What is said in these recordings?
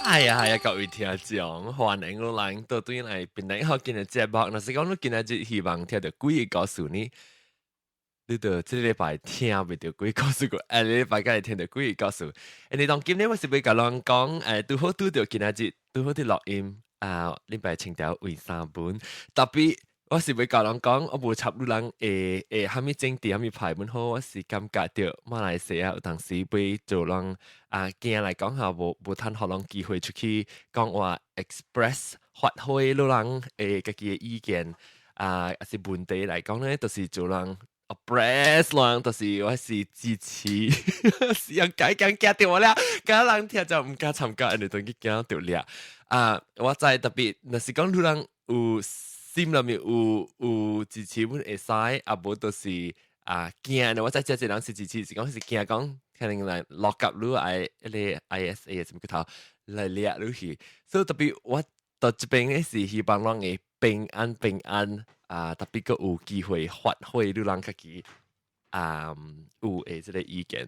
係啊係啊，各位聽眾，歡迎你來到對來檳城福建的節目。若是講你今仔日希望聽著鬼的故事呢，你就這禮拜聽袂著鬼故事個，禮拜才會聽著鬼的故事。因為當今日我是欲共人講，拄好拄著今仔日拄好佇錄音啊，禮拜穿條衛衫本，特別我是欲共人講，我無插你人會會蝦米政治蝦米派本好，我是感覺著馬來西亞有當時欲做人啊驚來講下無無通予人機會出去講話 express 發揮你人的家己的意見啊，抑是問題來講咧，就是做人 oppress 人，就是我是支持，是用解講驚著我了，驚人聽就毋敢參加，因為當去驚著掠啊！我知特別，若是講你人有心內面有有支持阮會使，啊無就是啊驚，我知這個人是支持，是講是驚講可能來 lock up 你愛彼個 ISA 什麼個頭來掠你去，所以特別我到這邊咧是希望人會平安平安啊，特別閣有機會發揮你人家己啊有的這個意見。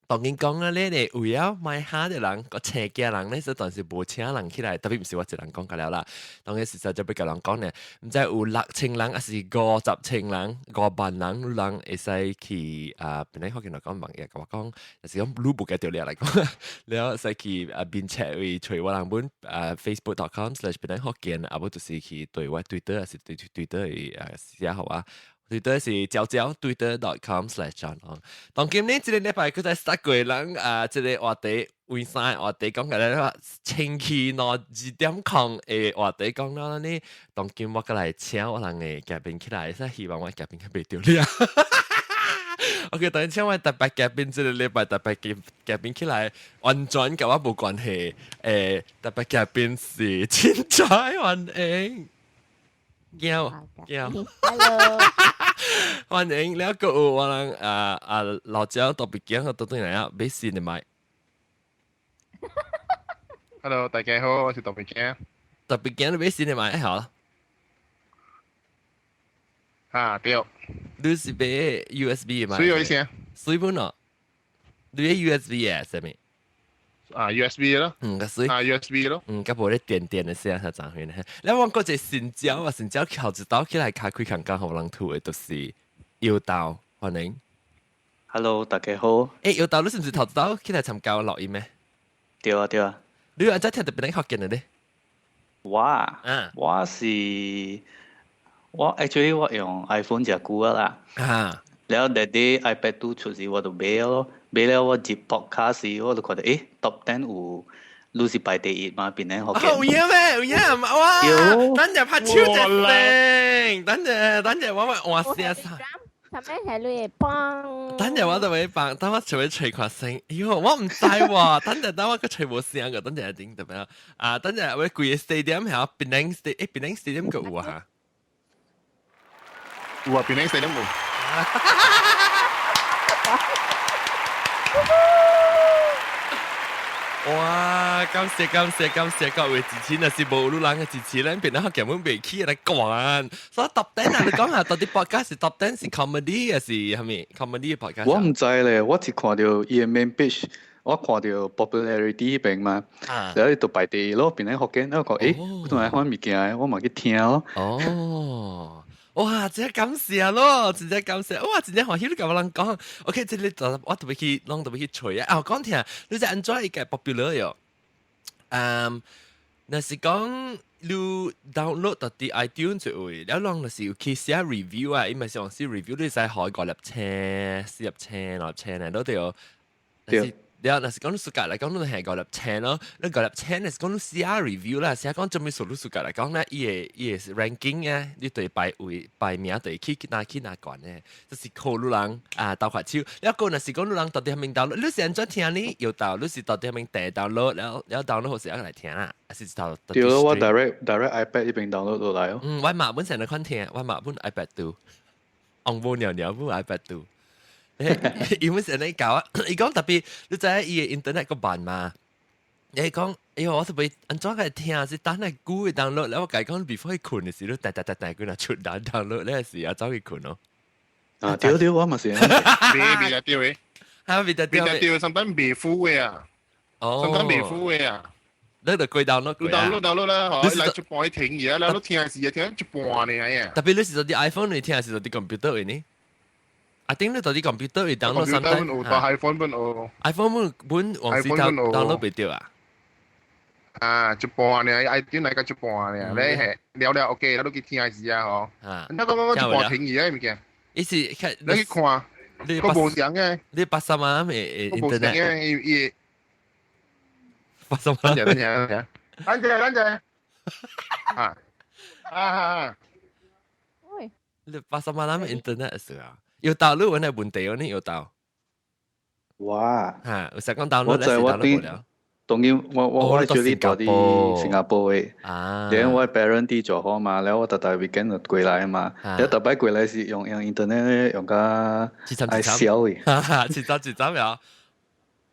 當然講啊，你哋為了買蝦的人，個請驚人咧，所以當時無請人起來，特別毋是我一人講過了啦。當然事實就欲共人講咧，毋知有6000人，抑是50,000人、5萬人，人會使去啊，本來福建來講，網頁共我講，就是講你無記著了來講，了會使去啊面冊位揣我人本啊 facebook.com/檳城福建，啊無就是去對我 Twitter，抑是對 Twitter 啊寫予我。Twitter 是焦焦 twitter.com/John。當今呢，這個禮拜閣再 start 過人啊，這個話題為啥話題講起來清氣喏2.0的話題講了呢？當今我閣來請我人的嘉賓起來，希望我嘉賓較袂著掠。OK，當請我特別嘉賓，這個禮拜特別嘉嘉賓起來，完全佮我無關係。特別嘉賓是凊彩，歡迎。叫叫，Hello，歡迎了個有我人啊啊老焦特別驚到對來啊，欲死的麥。 Hello，大家好，我是特別驚。特別驚你欲死的麥好。啊對。你是買 USB 嘛？水有一聲。水本咯，你 USB 啊？啥物？啊 USB 咯。嗯，個水。啊 USB 咯。嗯，佮無咧電電的聲才怎樣呢？你講過一個新招啊，新招翹一刀起來，開開空間，予人吐的，就是搖豆，歡迎。 Hello，大家好。搖豆，你是毋是頭一刀起來參加錄音咩？對啊，對啊。你有按怎聽著檳城福建的咧？我啊，我是我 actually 我用 iPhone 誠久啊啦。了後啲 iPad 2出時我就買咯，買了我入 podcast 時我就看到top 10 有，你是排第一嘛？檳城福建。有影咩？有影哇！等陣拍手一聲，等陣等陣我會換聲啥？啥物係你會幫？等陣我就會幫，等我就會吹看聲。哎喲，我毋知喎。等陣等我閣吹無聲個，等陣一定特別啊！等陣我規個 stadium 係檳城 stadium，檳城 stadium 閣有啊？有啊，檳城 stadium 有。哇！感謝感謝感謝各位支持，若是無你人的支持咧，變得根本袂起來講。所以 top 10 啊，你講下到底 podcast 是 top 10 是 comedy 還是啥物 comedy podcast？我毋知咧，我只看著伊的 main page，我看著 popularity 彼邊嘛，然後伊就排第一咯，檳城福建，我講我從來款物件，我嘛去聽咯。哦。哇！真感謝咯，真正感謝！哇！真正歡喜你共我人講。OK，這個我特別去，攏特別去揣啊。啊，講聽，你知按怎伊個 popular 喲？嗯，若是講你 download 到佇 iTunes 就會，了攏若是有去寫 review 啊，伊咪是用寫 review，你使開五粒星、四粒星、六粒星咧，都對。對。了，若是講你暑假來講，你係五粒星咯。你五粒星，若是講你寫 review 啦，寫講做咩數你暑假來講咧，伊個 ranking 啊，你對排位排名對去哪去哪懸咧，就是靠你人啊鬥發手。了個若是講你人到底係咪 download，你是按怎聽呢？有到，你是到底係咪訂 download，了了 download 好時來聽啦，還是頭？對咯，我 direct iPad 彼邊 download 落來哦。嗯，我嘛本成日看聽，我嘛本 iPad 度，紅無尿尿本 iPad 度。伊本成日教啊，伊講特別，你知影伊的 internet 閣慢嘛？你講，哎喲，我特別按怎個聽是等下久的 download，了我共伊講 before 去睏的時，你彈彈彈彈，佢若出來 download，你是啊走去睏咯。啊，對對，我嘛是。未未對的。哈，未得對。未對，sometimes 袂付的啊。哦。 sometimes 袂付的啊。你就過 download 過啊。 download download 啦，嗬，來一半停嘢啦，你聽時聽一半呢呀。特別你是做啲 iPhone 你聽，還是做啲 computer 嘅呢？I think 你做啲 computer 會 download ，sometimes 有，但 iPhone 本有。 iPhone 本本往時 download 袂著啊？啊，一半呢，iTunes 來個一半呢，你係了了 OK，你去聽時啊，嗬。啊。你講講一半停嘢物件。伊是你去看，你個無相嘅。你80萬嘅 internet 嘅，伊伊 80萬。等陣等陣等陣，等陣等陣。啊啊啊！喂，你80萬嘅 internet 是啊？有 download 揾係問題哦，你有 download？哇！嚇，有實講 download 我在我啲，當然我住呢度啲新加坡嘅，然後我 parent 佇做好嘛，然後我逐逐 weekend 就過來嘛，然後逐擺過來是用用 internet 用甲愛笑嘅，一針一針呀，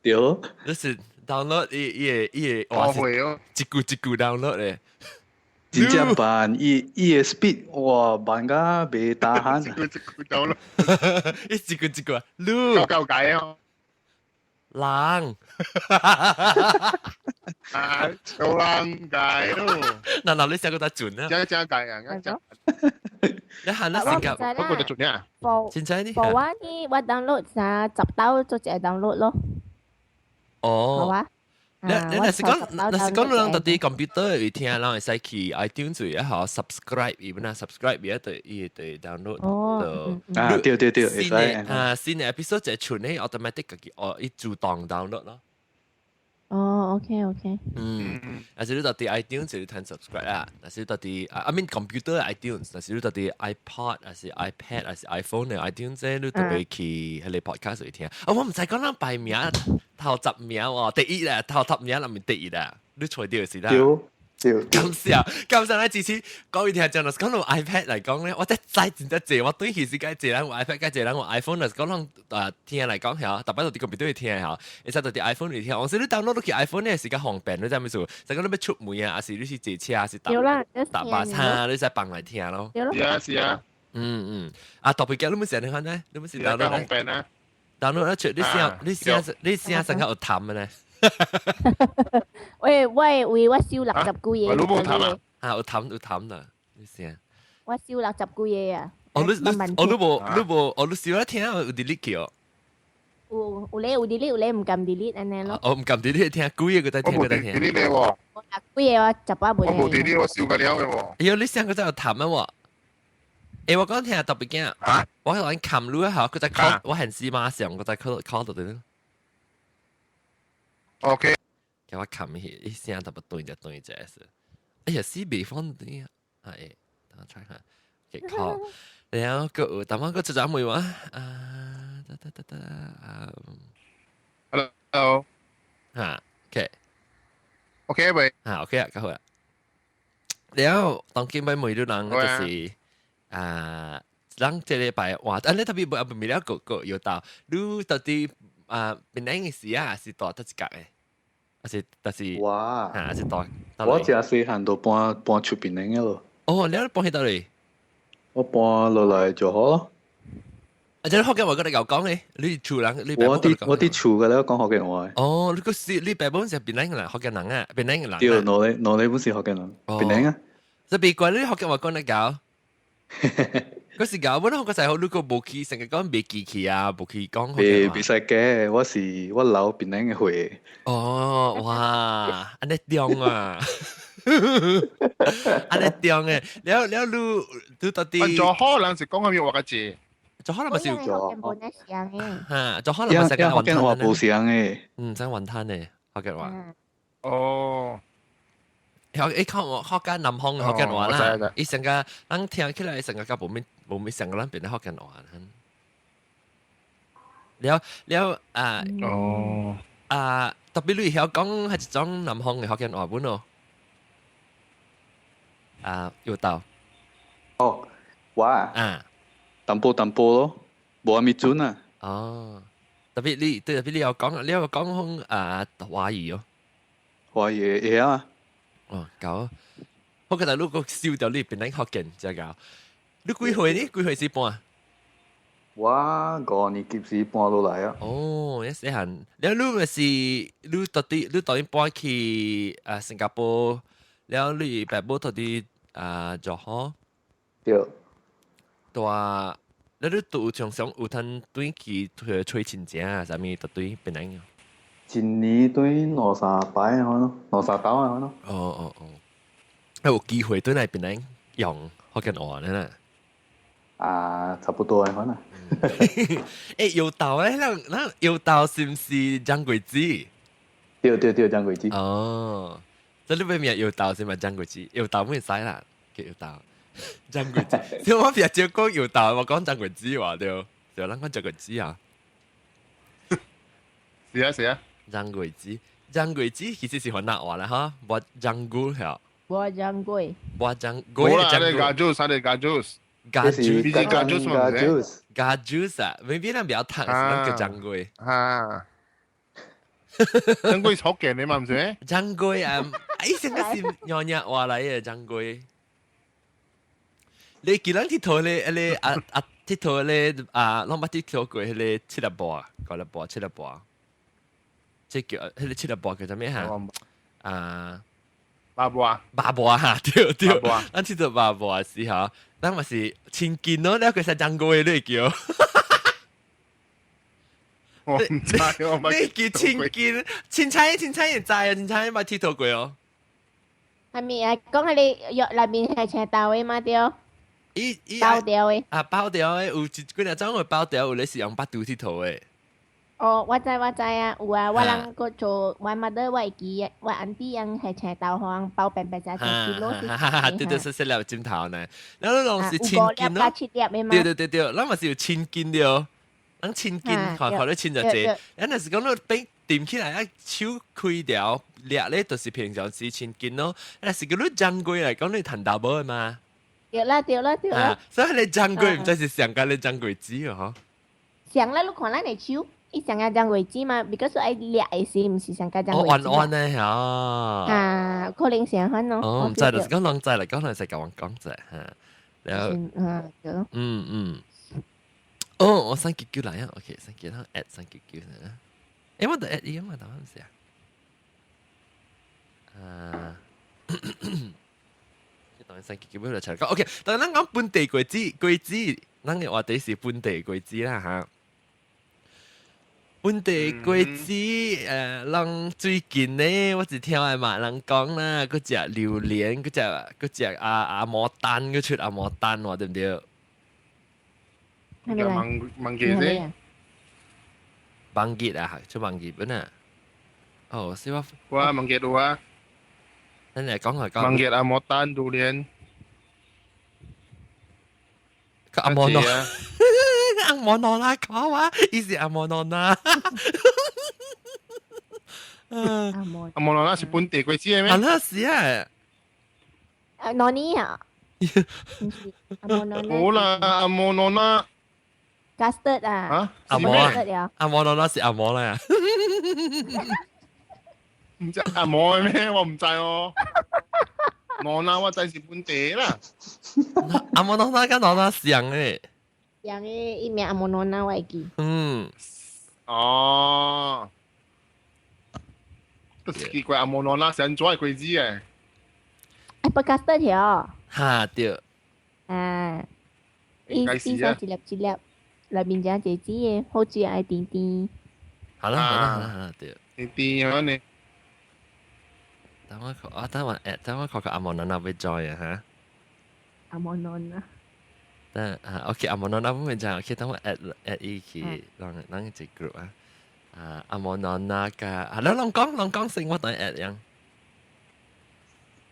對，你是 download 伊伊個伊個，哇會哦，一句一句 download 咧。真正慢，伊伊個 speed 哇慢甲袂打鼾。一句一句 download，一句一句，你夠解哦。人，啊，做人解咯。嗱嗱，你寫個得準啊？真真解啊！真。你行得成個，不過就準啊。真真呢？我呢，我 download 啥十兜做一個 download 咯。哦。好啊。你你若是講，若是講你人佇 computer 會聽，人會使去 iTunes 一下 subscribe 伊本啊 subscribe 伊對伊對 download。哦。啊，對對對，新的啊新的 episode 就出呢 automatic 自己哦，伊自動 download 咯。哦，OK OK。嗯，若是你佇 iTunes 就彈 subscribe 啊，若是你佇 I mean computer iTunes，若是你佇 iPod，還是 iPad，還是 iPhone 的 iTunes 你特別去彼個 podcast 去聽。啊，我毋知講咱排名頭十名喎，第一啦，頭十名裡面第一啦，你揣著是啦。對對。感謝感謝咱支持各位聽眾，若是講到 iPad 來講咧，我真知真正濟，我對其實該濟人有 iPad，該濟人有 iPhone，若是講咱啊聽來講嚇，特別佇 computer 聽嚇，會使佇 iPhone 裡聽。我說你 download 落去 iPhone 咧是較方便，你知影意思？就講你欲出門啊，還是你是坐車，還是搭搭巴士，你使放來聽咯。是啊是啊。嗯嗯，啊特別嘅你冇成日看咧，你冇是 download 方便啊。 download 一出，你聲你聲你聲成個有痰嘅咧。喂喂喂，我燒六十幾個。你冇痰啊？啊，有痰有痰啦，你聲。我燒六十幾個啊。哦，你你哦，你無你無，哦，你燒來聽有 delete 去哦。有有咧有 delete，有咧毋甘 delete 按呢咯。哦，毋甘 delete 聽幾個閣再聽閣再聽。我無 delete 喎。幾個我十八無。我無 delete，我燒過了嘅喎。哎喲，你聲閣再有痰啊喎！欸，我講聽特別驚，我喺度冚你一下，佢在 call，我還是馬上佢在 call call 到你。 OK。叫我冚去，一聲特別對一對這是。哎呀，死未放對啊！哎，等我 try 下，給 call。然後個等我個出咗問我啊，得得得得啊，Hello，嚇，OK。 OK 未？啊，OK 啊，夠好啦。然後當今欲問你人就是啊，咱這禮拜哇，啊你特別無未了個個有到，你到底啊檳城的時啊是蹛佗一角的？還是但是哇，啊是蹛？我誠細漢就搬搬出檳城的咯。哦，你搬去佗裡？我搬落來就好咯。啊，這福建話閣來𠢕講咧，你厝人你我佇厝閣了講福建話。哦，你個是你爸母是檳城人，福建人啊，檳城人。對，兩個本是福建人，檳城啊。這別怪你福建話講得𠢕。嗰時𠢕，我嗰時候你個無去，成日講袂記去啊，無去講。袂袂使假，我是我流檳城的血。哦，哇，按呢重啊！按呢重的，了了你你到底？做可能是講啥物話個字？做可能咪是做。嚇，做可能咪是講福建話無像的。嗯，講雲吞的福建話。哦。學一看我學間南方福建話啦，伊成個咱聽起來成個較無咩無咩成個咱變得福建話。了了啊！哦。啊，特別你會曉講彼一種南方的福建話本哦。啊，有到。哦，我啊，淡薄淡薄咯，無啥物準啊。哦，特別你特別你有講，你有講講啊華語哦。華語會啊。哦，夠。我覺得如果燒掉你檳城福建，這個。你幾歲呢？幾歲時搬？我五年級時搬落來啊。哦，一細漢，了你咪是你到底你到底搬去啊新加坡，了你爸母到底啊柔佛？對。對啊，了你都有常常有通轉去揣親情啊，啥物到底變怎樣？一年轉兩三擺可咯，兩三擺可咯。哦哦哦，有機會轉來檳城用福建話呢？啊，差不多可能。欸，藥豆咧，咱咱藥豆是毋是張桂子？對對對，張桂子。哦，這你欲名藥豆是嘛張桂子？藥豆袂使啦，叫藥豆。張桂子，所以我平時講藥豆，我講張桂子話對，就咱講張桂子啊。是啊是啊。張桂子，張桂子其實是雲南話啦，哈，我張菇係。我張桂。我張桂。冇啦，你加 juice，你加 juice。加 juice，加 juice 嘛？加 juice 啊，maybe 咱比較讀，咱叫張桂。啊。張桂福建的嘛，毋是？張桂啊，哎，這個是娘惹話來的張桂。你記得𨑨迌咧，咧啊啊𨑨迌咧啊，攏捌𨑨迌過彼个七粒箔，五粒箔，七粒箔，這叫彼个七粒箔叫做咩哈？啊，肉箔，肉箔哈，對對，咱𨑨迌肉箔時候，咱嘛是親近咯，了佢是張桂你叫。我毋知，我你叫親近，凊彩凊彩會知啊，凊彩捌𨑨迌過哦。係咪啊？講彼个藥內面係青豆的嘛對？伊伊包掉的。啊，包掉的有一幾若種會包掉，有咧是用腹肚𨑨迌的。哦，我知我知啊，有啊，我人閣做我 mother 我會記，我 auntie 用係青豆予人包白白只一キロ。對對，細細粒枕頭呢，然後攏是千斤咯。七粒的嘛。對對對對，咱嘛是有千斤的，咱千斤看看你千就濟。咱若是講你變掂起來啊，手開條掠咧，就是平常時千斤咯。若是講你掌櫃來講，你趁淡薄的嘛。對啦對啦對啦。所以你掌櫃毋知是上共你掌櫃子哦，嗬。上啦，你看咱的手。伊上共張櫃子嘛，because 愛掠的時，毋是上共張櫃子。哦，彎彎的嚇。啊，可能上款咯。哦，毋知就是講人知嚟講，人是共阮講者嚇。然後，嗯，對咯。嗯嗯。哦，我三九九來啊，OK，三九九 add 三九九啊。欸，我得 add 伊嘛，答案是啊。啊。當然三九九要來出來講，OK。但咱講本地果子，果子，咱的話題是本地果子啦嚇。本地果子，人最近呢，我只聽來嘛人講啦，閣食榴蓮，閣食閣食阿阿摩丹，閣出阿摩丹喎，對毋對？忘忘記啫。忘記啊，出忘記本啊。哦，是我。我忘記有啊。咱來講來講。忘記阿摩丹榴蓮。個阿摩諾。阿摩諾啦，講話，伊是阿摩諾啦。阿摩阿摩諾啦是本地果子的咩？啊，那是啊。啊，哪裡啊？阿摩諾。冇啦，阿摩諾啦。 Custard 啊。啊？阿摩啊？阿摩諾啦是阿摩啦。毋知阿摩咩？我毋知哦。諾啦，我知是本地啦。阿摩諾啦佮諾啦像的。像的，伊名阿摩諾娜我會記。嗯。哦。都是奇怪，阿摩諾娜是按怎的果子的？ Apple custard 條。哈對。啊。伊伊說一粒一粒，內面真濟籽的，好食愛甜甜。好啦好啦好啦好啦對。甜甜按呢。等我看啊，等我誒，等我看看阿摩諾娜欲 join 啊哈。阿摩諾娜。等啊，OK，阿摩諾娜欲 join，OK，等我 add add 伊去，咱咱一 group 啊。啊，阿摩諾娜佮，啊，你攏講攏講先，我等 add 樣。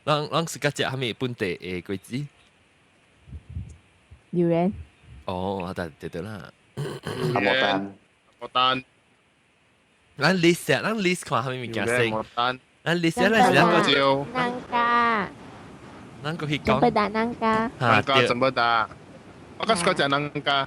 咱咱是佮食啥物本地的果子？榴蓮。哦，對對對啦。阿摩丹。摩丹。咱 list 咱 list 看啥物物件先。摩丹。咱 list 咱是兩個椒。 Nangka。咱個去講。 Cempedak nangka。 Nangka cempedak。我較喜歡食 nangka。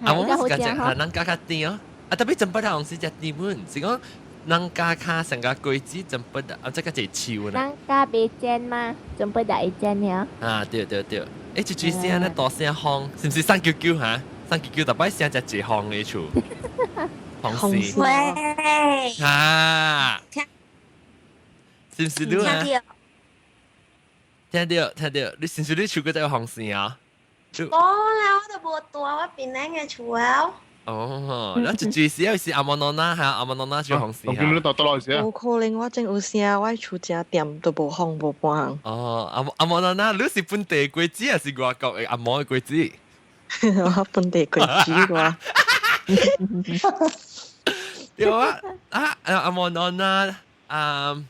啊，我嘛是食 nangka 較甜哦。啊，特別 cempedak 是食甜本，是講 nangka 較上個果子 cempedak 啊，這個一樹呢。 Nangka 袂煎嗎？Cempedak 會煎了。啊，對對對，欸，一水聲咧大聲風，是毋是三九九哈？三九九逐擺聲只一風的厝，風扇。喂，啊，是毋是你啊？聽到。聽到聽到，你是毋是你厝閣在有風扇啊？無啦，我都無蹛我檳城的厝啊。哦，咱一最時是阿摩諾娜嚇，阿摩諾娜做風扇。我見你到倒落時啊。無可能，我真有聲，我厝誠掂都無風無半項。哦，阿摩諾娜，你是本地果子還是外國的阿摩的果子？我本地果子我。對啊，啊阿摩諾娜，啊，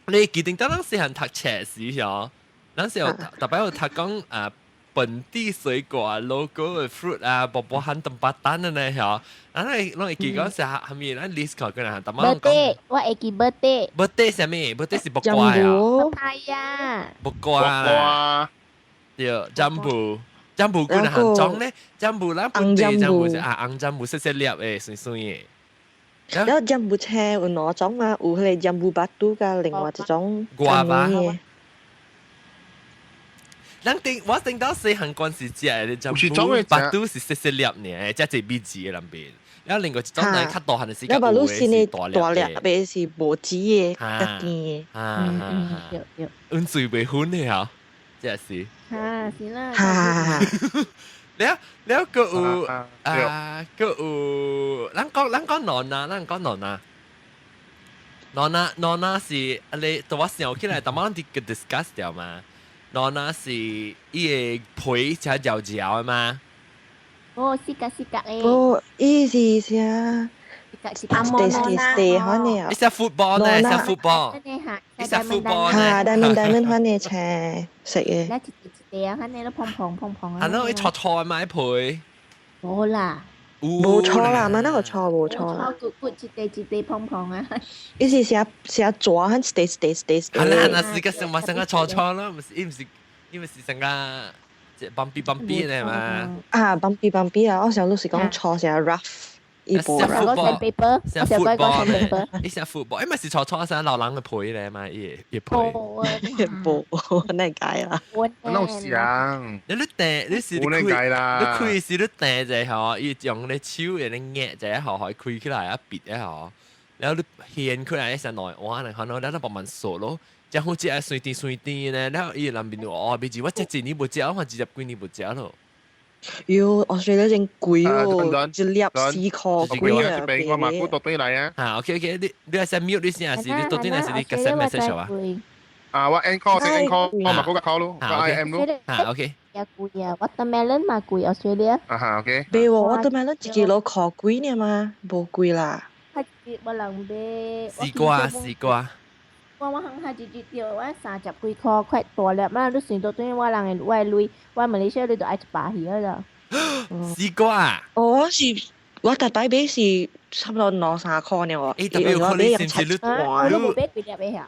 你記得當咱細漢讀冊時嗬，咱時候特別有讀講啊。本地水果啊，local fruit 啊，波波漢東巴丹的呢，嗬，咱係攏會記講是蝦米，咱 list 過過來，但係 Birthday，我會記 birthday。 birthday 啥物？birthday 是木瓜啊。係啊。木瓜啦。對，jambu，jambu 幾若項種咧？jambu 咱本地 jambu 是啊，紅 jambu 細細粒的，酸酸的。然後 jambu 青有兩種嘛，有彼个 jambu batu 佮另外一種。瓜吧。咱頂我頂到細漢關時食的 jambu batu 是細細粒爾，食濟米字的兩邊。然後另外一種呢，較大漢的時間有的是大粒大粒的是無籽的，較甜的。啊嗯，對對。溫水袂粉的吼，這是。哈，是啦。哈。了了，閣有啊，閣有，咱講 nona，咱講 nona。nona nona 是啊，你對我想起來，逐擺咱佇個 discuss 掉嘛。nona 是伊个皮才嚼嚼的嘛？哦，四格四格咧。哦，伊是啥？阿摩諾娜，地款的啊。伊隻 football 呢？伊隻 football。伊隻 football 呢？哈，diamond diamond 款的青色的。那一一一塊啊，款的都蓬蓬蓬蓬啊。係咯，伊錯錯嘛，皮。無啦。無錯啦，嘛那個錯無錯啦。骨骨一塊一塊蓬蓬啊。伊是寫寫紙，很一塊一塊一塊。係啦，那是個什麼成個錯錯咯，毋是伊毋是伊毋是成個即 bumpy bumpy 的嘛。啊，bumpy bumpy 啊！我想你是講錯寫 rough。伊無寫 football，寫 football 咧，伊寫 football，伊咪是錯錯啥老人的皮咧嘛，伊伊皮。無，那解啦。那有想。你你掟，你是你開，你開是你掟者吼，伊用你手會咧壓者吼，可以開起來啊，閉一吼，然後你掀開來一陣內哇，你看到，然後慢慢縮咯。這好似愛酸甜酸甜咧，然後伊南邊就哦，別字我這一年無食，我看二十幾年無食咯。喲，我覺得真貴哦，一粒4塊貴啊！我嘛估到對來啊。啊，OK OK，你係 mute 你先，還是你到底還是你 send message 啊？啊，我 end call 先 end call，我嘛估個 call 咯，我 I M 咯。啊，OK。也貴啊，watermelon 嘛貴，Australia。啊哈，OK。買喎，watermelon 一 kilo 箍幾呢嘛，無貴啦。較一無人買。西瓜，西瓜。我行下一日掉，我30幾箍塊大粒嘛，你算到對我人的我的鐳，我馬來西亞你就愛100去了。西瓜。哦，我是我逐擺買是差不多兩三箍呢喎。欸，特別有可能是毋是你？你無買幾粒的遐？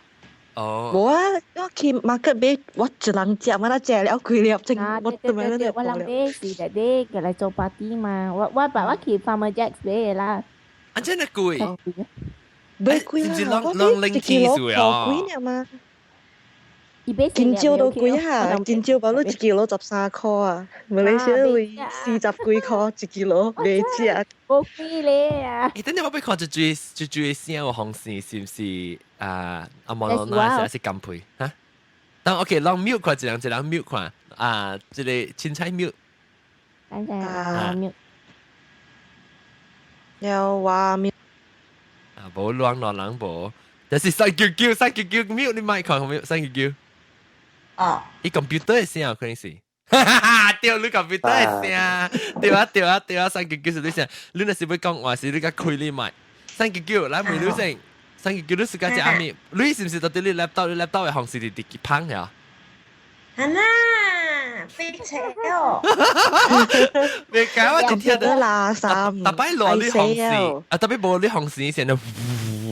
哦。無啊，我去 market 買，我一人食，嘛，食了幾粒，真我對對對，我人買是特地過來做 party 嘛，我把我去 Farmer Jack's 買的啦。啊，真的貴。買貴啦，我買一 kilo 箍幾爾嘛？金蕉都貴啊，金蕉包你一 kilo 13箍啊，馬來西亞位40幾箍一 kilo，袂食。無貴咧啊！欸，等陣我欲看一追一追聲有風扇，是毋是啊？阿摩羅那是還是甘皮哈？當 OK，咱 mute 看一人一人 mute 看啊，這个凊彩 mute。等陣啊，mute。了我 mute。啊，無亂亂人無，但是399 399 mute 你麥看 mute 三九九。哦。伊 computer 的聲可能是，哈哈哈！對，你 computer 的聲，對啊對啊對啊，三九九是你聲，你若是欲講話是你共開你麥，三九九來問你先，三九九你是講隻阿咪，你是毋是到底你 laptop 你 laptop 的方式是直直芳呀？啊啦，飛車哦！別講我今天的垃圾，逐擺落你風扇，啊特別無你風扇先就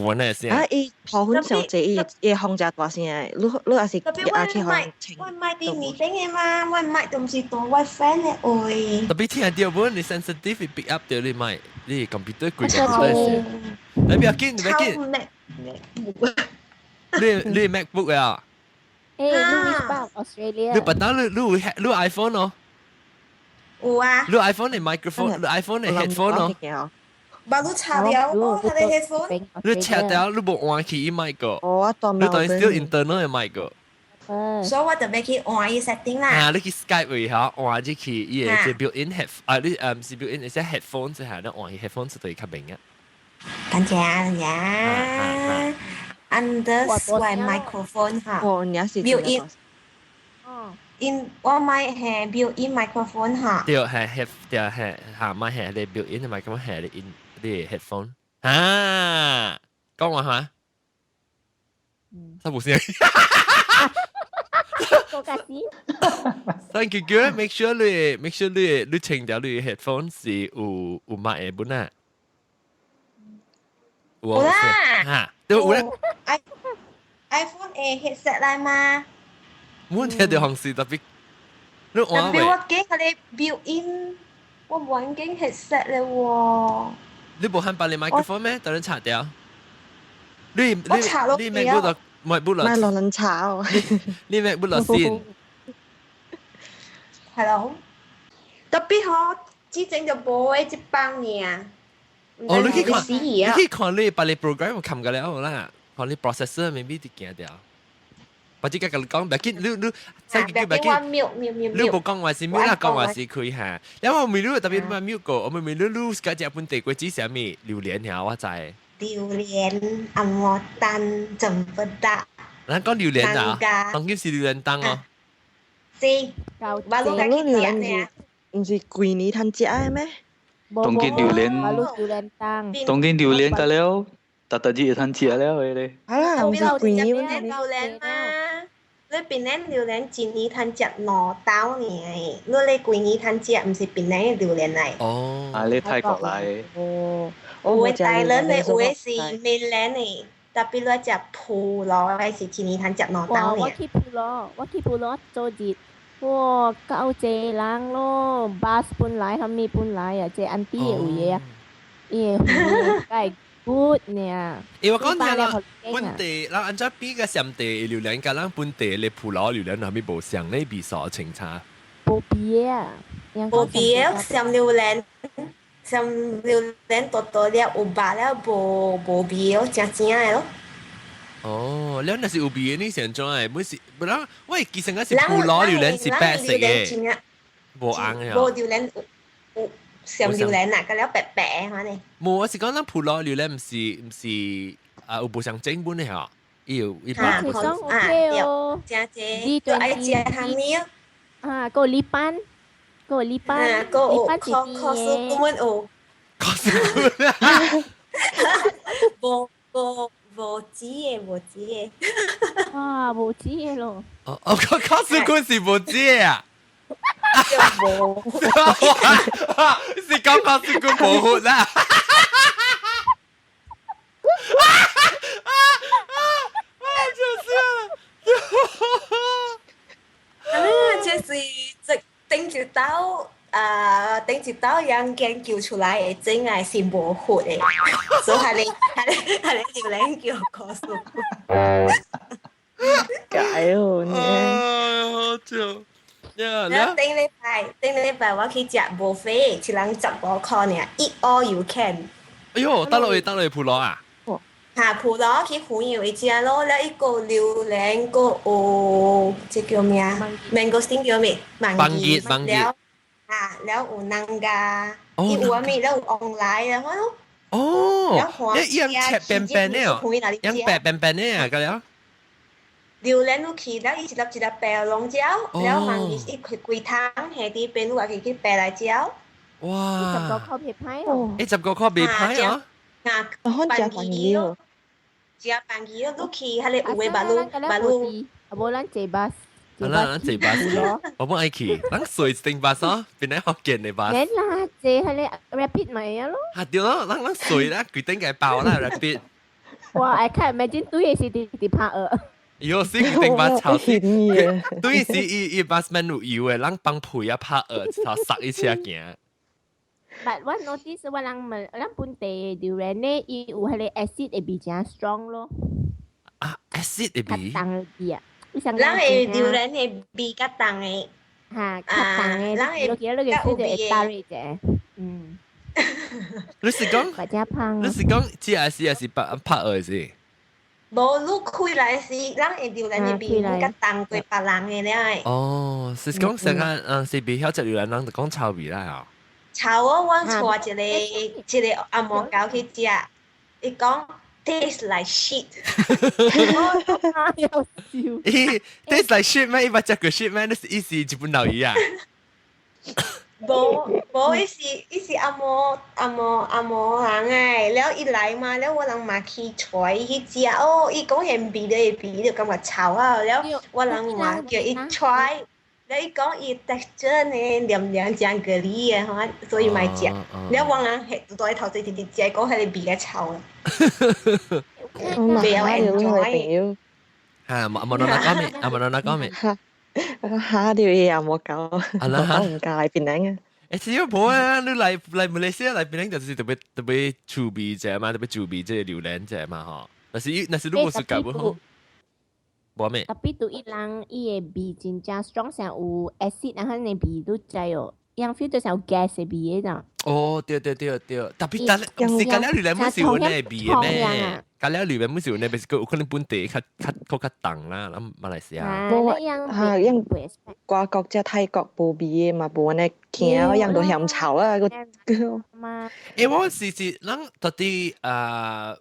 嗡那聲。啊，伊頭粉上濟，伊伊風誠大聲的，你你也是也去予清。我麥佇面頂的嘛，我麥都毋是佇我 friend 的位。特別聽著無，你 sensitive pick up 著你麥，你 computer 規個聲。你不要緊，你不要緊。你 MacBook 啊？欸，你是講 Australia？你不但你你有你 iPhone 哦？有啊。你 iPhone 的 microphone，你 iPhone 的 headphone 哦。把你插掉哦，他的 headphone。你插掉，你無換去伊麥個。哦，我你當 still internal 的麥個。所以我就欲去換伊 setting 啦。啊，你去 Skype 位下換入去伊個這 built-in head 啊，你唔是 built-in，是 headphone 之下，你換去 headphone 就對較明啊。等陣啊，等陣。Under 我 microphone 哈。哦，你是 built-in。哦。in 我買係 built-in microphone 哈。對，係 head 對係嚇，買係你 built-in 同埋咁係你 in 你 headphone 啊，講話嚇。嗯。三步先。個架子。 Thank you, good. Make sure 你清掉你 headphone 是有麥的本啊。有啦。嚇，對有啦。 iPhone 的 headset 來嗎？冇聽到紅事特別。你特別我驚佢哋 built-in，我冇驚 headset 咧喎。你無喊把你 microphone 咩？等你拆掉。你你你 MacBook 唔係落，唔係落人查哦。你 MacBook 落先。係咯。特別嗬，之前就無的這幫爾。哦，你去看，你去看你把你 program 冚個了啦，看你 processor maybe 啲驚掉。或者甲你講，別緊，你再叫別緊，你無講話是 mute 啦，講話是開嚇。因為我問你特別你 mute 過，我問你你家食本地果子啥物榴蓮嚇，我知。榴蓮、紅毛丹、チンプダ。咱講榴蓮啊，當今是榴蓮檔哦。是，我攏家己食呢。毋是幾年通食的咩？當今榴蓮，當今榴蓮個了，逐逐日會通食了的咧。啊啦，毋是幾年榴蓮嘛？你檳榔榴蓮一年通食兩兜爾，你咧規年通食，毋是檳榔的榴蓮來。哦，啊，你泰國來。哦，有的大輪的，有的是緬蓮的，特別你食菠蘿的是一年通食兩兜爾。我去菠蘿，我去菠蘿做節，哇，夠濟人咯，巴士本來，啥物本來啊，這 auntie 有嘢啊，伊個梗 good 呢。欸，我講聽啦，本地人按照比個上地榴蓮，佮咱本地的葡羅榴蓮係咪無相呢？味素清差？無比啊！無比啊！上榴蓮，上榴蓮多多了有肉了，無無味哦，正正的咯。哦，你若是有味的，你是按怎的？本是不啦？我會記成個是葡羅榴蓮是白色的，無紅的。無榴蓮有上榴蓮啊，個了白白的款呢。無，我是講咱葡羅榴蓮毋是毋是啊，有無相整本的吼？伊有伊白。啊，OK 哦。正濟，就愛食蝦米哦。啊，個梨斑，個梨斑，個有考考試顧問有。考試顧問。無無無紙的，無紙的。哇，無紙的咯。哦哦，考考試顧是無紙的啊。無。是講考試顧無好啦。啊啊啊！就是啊，這是這頂一道啊，頂一道人研究出來的真愛是無核的，所以係你係你係你榴蓮叫考試顧。解哦，你。好笑。然後頂禮拜頂禮拜我去食 buffet，一人15箍爾，eat all you can。哎喲，倒落去倒落去葡羅啊！嚇，葡羅去湖陽一食咯，了一個榴蓮，個有這叫咩啊？mangosteen 叫咩？芒果，芒果。了啊，了有南瓜，伊有啥物？了有旺來啊，我咯。哦，一樣切扁扁的哦，樣白扁扁的啊，個了。榴蓮你去了，伊一粒一粒白攏食，了芒果伊開規桶，下佇邊你家己去白來食。哇！15箍袂歹哦。欸，15箍袂歹哦。啊，我食飯魚哦。食飯魚咯，你去彼個有的馬路馬路。啊，無咱坐巴士。啊，咱坐巴士，我本愛去，咱坐一頂巴士，邊個福建的巴士。免啦，坐彼個 rapid 咪會咯。啊對咯，咱咱坐啦，規頂個包啦 rapid。哇，I can imagine 對的是佇佇拍學。喲，死規頂巴吵死，對是伊伊巴士免有油的，咱放屁啊拍學，一頭塞一車行。 But 我 notice 我人問，咱本地榴蓮呢，伊有彼個 acid 會比較 strong 咯。啊，acid 會味？較重的味啊！咱的榴蓮的味較重的。嚇，較重的，你記得你個 feel 就會大瑞者，嗯。你是講？或者胖。你是講這還是還是拍拍的是？無，你開來時，咱會榴蓮的味較重過別人的了。哦，是講成個嗯是袂曉食榴蓮，人就講臭味啦嚇。臭哦！阮帶一個一個紅毛狗去食，伊講 taste like shit。又笑。咦，taste like shit 咩？伊捌食過 shit 咩？你是意思日本老魚啊？無無，伊是伊是紅毛紅毛紅毛人誒，了伊來嘛，了我人嘛去帶伊去食，哦，伊講彼味咧味就感覺臭啊，了我人嘛叫伊 try，了伊講伊 texture 呢黏黏誠個膩的吼，所以莫食。了我人係拄在頭前直直食，講彼个味較臭。我嘛嚇到我朋友。嚇，冇冇嗱講咩？啊冇嗱講咩？嚇到伊也無夠，我毋敢來檳城啊。誒，新加坡啊，你來來馬來西亞來檳城就是特別特別趣味者嘛，特別趣味這個榴蓮者嘛，吼。但是伊，但是你無是教不好，無咩？ Tapi 對伊人伊的味真正 strong，像有 acid，然後呢味都知哦，樣 feel 就像有 gas 的味的。哦，對對對對，特別但係是咖喱榴蓮本是有呢味的咩？咖喱榴蓮本是有呢，是有可能本地較較較較重啦，咱馬來西亞。無嚇，因外國只泰國無味的嘛，無按呢驚，樣都嫌臭啊個。欸，我是是咱到底啊，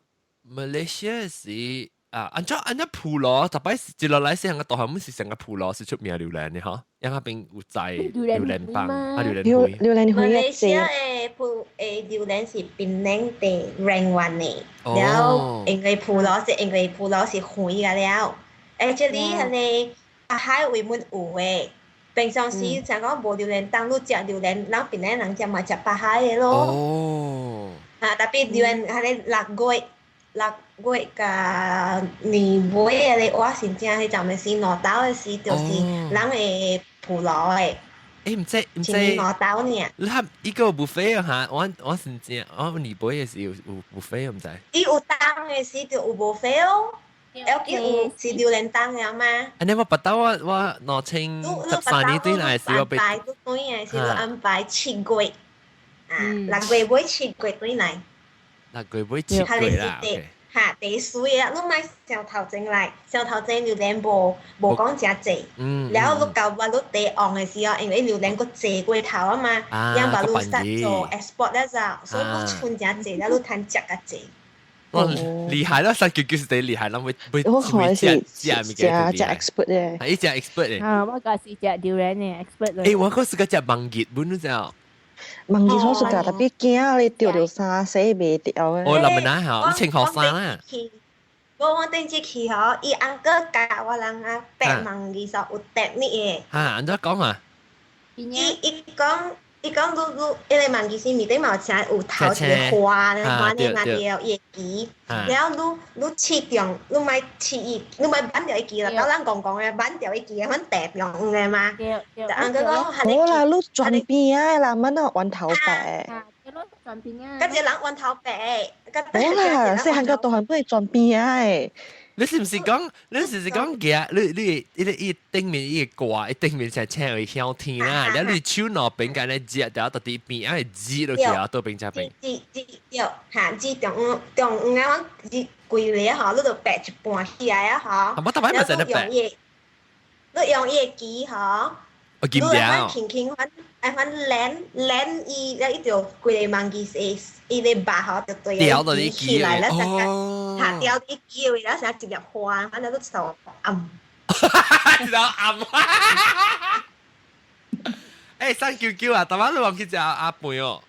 馬來西亞是啊，按怎按怎浮羅，逐擺一落來是個大漢，是成個浮羅是出名榴蓮的吼，因那邊有栽榴蓮棒啊，榴蓮花。榴蓮花。馬來西亞的浮的榴蓮是檳城的 rank one 的，了因為浮羅是因為浮羅是遠個了，欸，這裡彼个阿海位滿有的，平常時像講無榴蓮當，你食榴蓮，咱檳城人食嘛食北海的咯。啊，特別榴蓮彼个六月。六月佮年尾的我是正彼陣時兩斗的時，就是人會浮羅的。欸，毋知毋知。兩斗爾。你睇伊個 buffet 嚇，我我是正，我年尾的時有有 buffet 毋知。伊有檔的時就有 buffet 哦，要緊有是榴蓮檔的嘛。按呢我捌到我我2013年對來時我被。安排對的是安排7月，啊，6月尾7月對來。6月尾7月啦。嚇，第水啊！你莫上頭前來，上頭前榴蓮無無講誠濟，了你到我你第旺的時候，因為榴蓮閣濟過頭啊嘛，樣把你殺做 export 了就，所以你剩誠濟，了你通食較濟。哇，厲害啦！三九九是第厲害，咱會會我看是食物件食 expert 的。係伊食 expert 的。啊，我個是食榴蓮的 expert。欸，我閣是個食芒葉本你知影？芒葉我是食，特別驚你著著衫洗袂掉的。哦，林文啊，吼，你穿雨衫啦。無我頂次去吼，伊翁哥教我人啊，白芒葉說有 technique 的。嚇，按怎講啊？伊伊講。伊講你你，彼个芒葉是面頂嘛有請有頭一個花咧，花咧嘛對，伊會枝，了你你切中，你莫切伊，你莫挽著伊枝啦，到咱戇戇的挽著伊枝，反地中的嘛。對對。就翁哥講，無啦，你轉邊仔啦，免那彎頭白。轉邊仔。佮一個人彎頭白，無啦，細漢個大漢本轉邊仔的。你是毋是講？你是毋是講舉？你你伊伊頂面伊個掛，伊頂面就請會向天啦。了你手兩邊間咧接，然後到底邊仔會擠落去啊，倒邊只邊。擠擠對，嚇擠中中央啊，擠規個吼，你就白一半起來啊吼。我逐擺嘛是按呢白。你用伊个枝吼，你按輕輕反按反攣攣伊，了伊就規個芒枝是伊个肉吼，就對掉到你起來了，嚇掉伊枝位，了成一粒花，反正都手暗。一粒暗。欸，三九九啊，逐擺你往去食阿飯哦。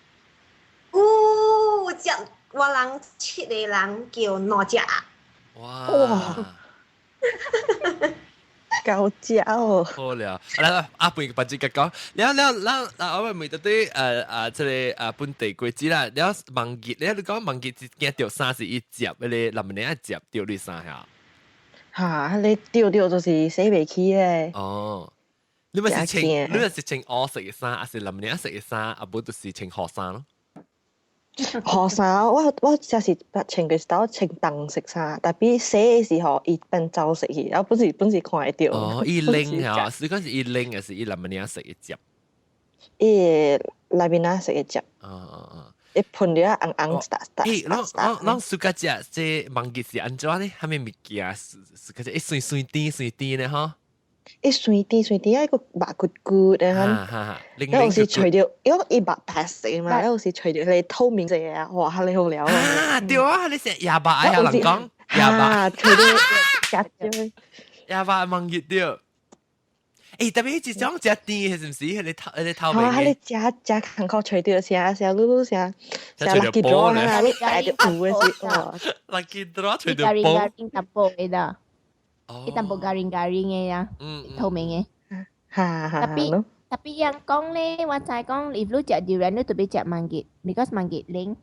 有食，我人七個人叫兩隻。哇！哇！夠食哦！好了，來阿飯別只講，了了咱咱我問到底這个本地果子啦，了芒葉，了你講芒葉是驚著衫是伊接，彼个林文愛接著你衫遐。嚇，你著著就是洗袂起咧。哦，你咪是穿，你咪是穿烏色的衫，還是林文色的衫，啊無就是穿雨衫咯？學衫我這是穿過一道穿紅色衫，tapi 洗的時候伊變走色去，然後本是看會到。哦，伊冷啊，是講是伊冷，還是伊內面色會接？伊內面仔色會接。哦哦哦。伊噴了紅紅 start start。欸，咱暑假食這芒結是按怎呢？啥物物件？暑假食一酸酸甜酸甜的吼。一酸甜酸甜，啊個肉骨骨的哈，有時除掉，因為伊肉白色嘛，有時除掉你透明色啊，哇，哈你好了啊！對啊，你食鴨肉啊，人講鴨肉，除掉食咗鴨肉芒結對。欸，特別這種食甜，是毋是？彼個透明嘅。你食食艰苦除掉，成成嚕嚕成成 lucky draw 啊！你帶著有的是哇，lucky draw 除掉波。 garing 淡薄的啦。伊淡薄 garing garing 的呀，透明的。哈哈。 Tapi tapi 人講咧，我知講，if 你食榴蓮，你特別食芒結，because 芒結冷。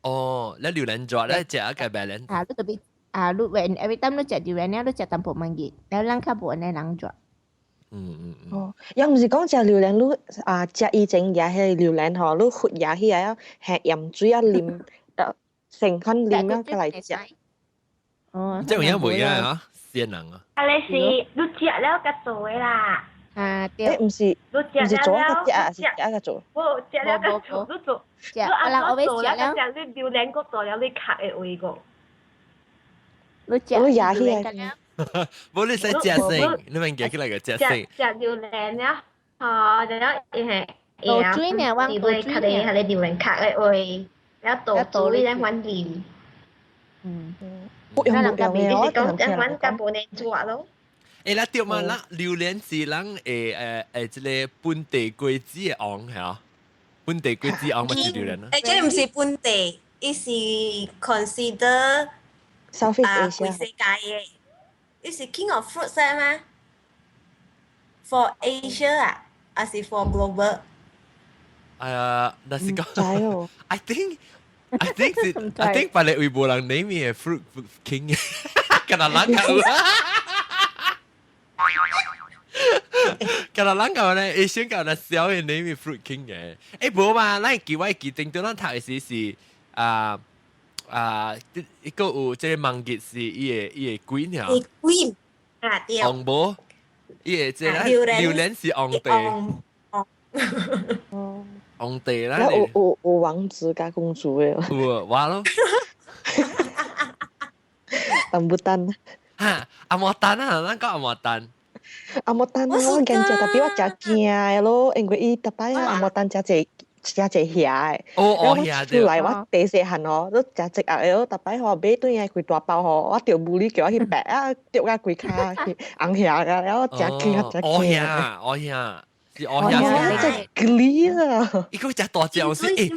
哦，你榴蓮做咧食一個白蓮。啊，你特別啊，你 when every time 你食榴蓮，你食淡薄芒結，然後咱較無按呢人做。哦，又毋是講食榴蓮，你啊食以前也彼榴蓮吼，你核也起來啊，下鹽水啊啉，成款啉啊，過來食。哦，這有影袂啊？嚇，鮮人啊！啊，你是你食了較做的啦。啊，對。欸，毋是，毋是做個食啊，是食個做。無食了較做，你做。食，我人我欲食了。食你榴蓮閣做了，你殼的位個。你食，你也起來。無你使食先，你免記起來個食先。食榴蓮了，吼，然後伊係。倒水呢，我伊會較咧，較咧榴蓮殼的位，了倒水咱阮啉。不用不用你是講咱阮較無呢做咯。欸，咱對嘛？咱榴蓮是咱誒這个本地果子的王係啊？本地果子王嘛是榴蓮啊？欸，這毋是本地，伊是 consider Southeast 啊， Asia 規世界的。伊是 King of Fruits 嗎？For Asia 啊，還是 for global？啊，那是講知哦。 I think 是 I think 別个位無人 name 的 fruit king，敢若人講。敢若人講咧，伊先講那小的 name fruit king 嘅。欸，無嘛，咱記我記定對咱讀的時是啊啊，一個有這个芒結是伊個 queen 啊。 Queen 啊，對。王無，伊個這個榴蓮是皇帝。皇帝啦。有王子佮公主的。有我咯。紅毛丹。哈，紅毛丹啊，咱講紅毛丹。紅毛丹我驚食，tapi 我誠驚的咯，因為伊逐擺啊紅毛丹誠濟誠濟遐的。哦遐出來我第細漢吼，都誠濟壓的咯，逐擺吼買轉來規大包吼，我著無理叫我去白啊，著甲規跤去紅遐個，然後誠驚誠驚。哦遐，哦遐。是哦遐，真 geli 啊！伊個食大隻是欸，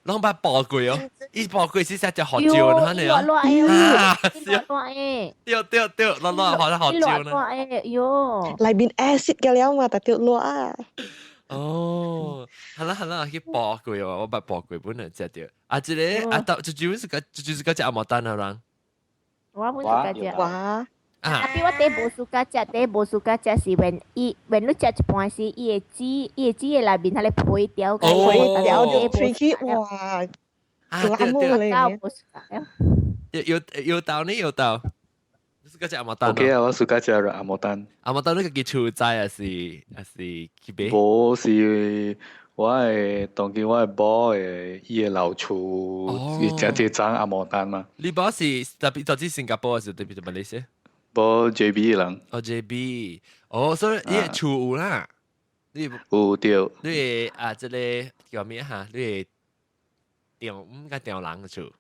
攏捌爆過哦，伊爆過是食隻胡椒呢，你啊，啊，是啊，對對對，落落好像胡椒呢。喲，內面 acid 個了嘛，特掉落啊。哦，好啦好啦，去爆過哦，我捌爆過本來食著。啊，這个啊，到就就是個就是個食紅毛丹啊人。我本是食。哇！ Tapi 我第無 suka 食，第無 suka 食是 when 伊 when 你食一半時，伊的籽的內面彼个皮掉，皮掉就吹起哇！啊對對，無 suka。有有道呢有道，你 suka 食紅毛丹 OK 啊，我 suka 食紅毛丹。紅毛丹你家己厝栽還是還是去買？無是我的當今我的某的伊的老厝，伊食這種紅毛丹嘛。你某是特別在新加坡還是特別在馬來西亞？無 JB 人。哦 JB，哦，所以你的厝有啦，你有對。你的啊，這个叫咩哈？你的丈毋佮丈人的厝。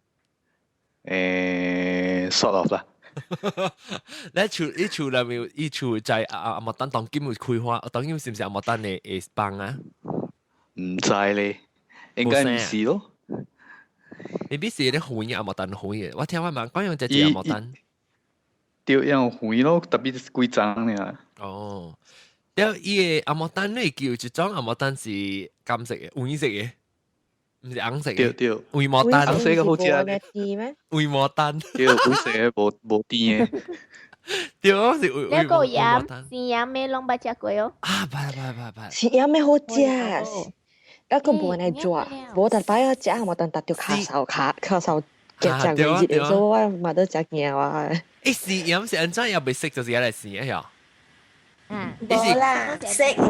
欸，sort of 啦。你厝你厝內面，伊厝在啊紅毛丹當今有開花，當今是毋是紅毛丹的的幫啊？毋知咧，應該毋是咯。 Maybe 是咧園紅毛丹園的，我聽我媽講用隻紅毛丹。對，用園咯，特別是幾欉爾。哦，了伊个紅毛丹，你會記有一種紅毛丹是金色的、黃色的，毋是紅色的。對對，黃毛丹，紅色个好食。黃毛丹，對，黃色的無無甜的。對，是黃你個鹽，生鹽的攏捌食過哦。啊，捌捌捌捌。生鹽的好食。一個無人做，無特擺我食無等達到跤手跤跤手夾食幾日，所以我嘛都食驚我。一試鹽是按怎也未食，就是來試一下。嗯，無啦，食食了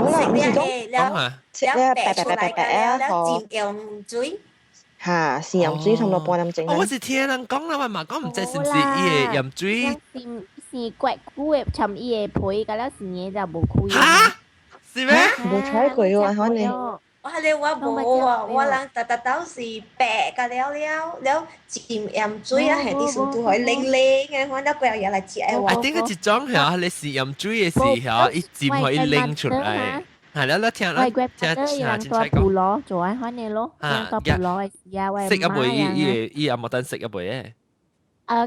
了了白出來了了浸鹽水。嚇，是鹽水差唔多半點鐘。我是聽人講啦，嘛講毋知是毋是伊个鹽水。是是骨骨的摻伊个皮，甲了生的就無開。嚇？是咩？無揣過喎，可能。我係你我無啊，我人特特都是白甲了了了浸鹽水啊，係啲順都可以冷冷嘅，反正過日來食的話。啊，頂個一種嚇，你是鹽水的時候，伊浸可以拎出來。係啦，你聽啦，聽聽聽大菠蘿做按款的咯，大菠蘿的時啊，我食一杯，伊伊伊也無等食一杯的。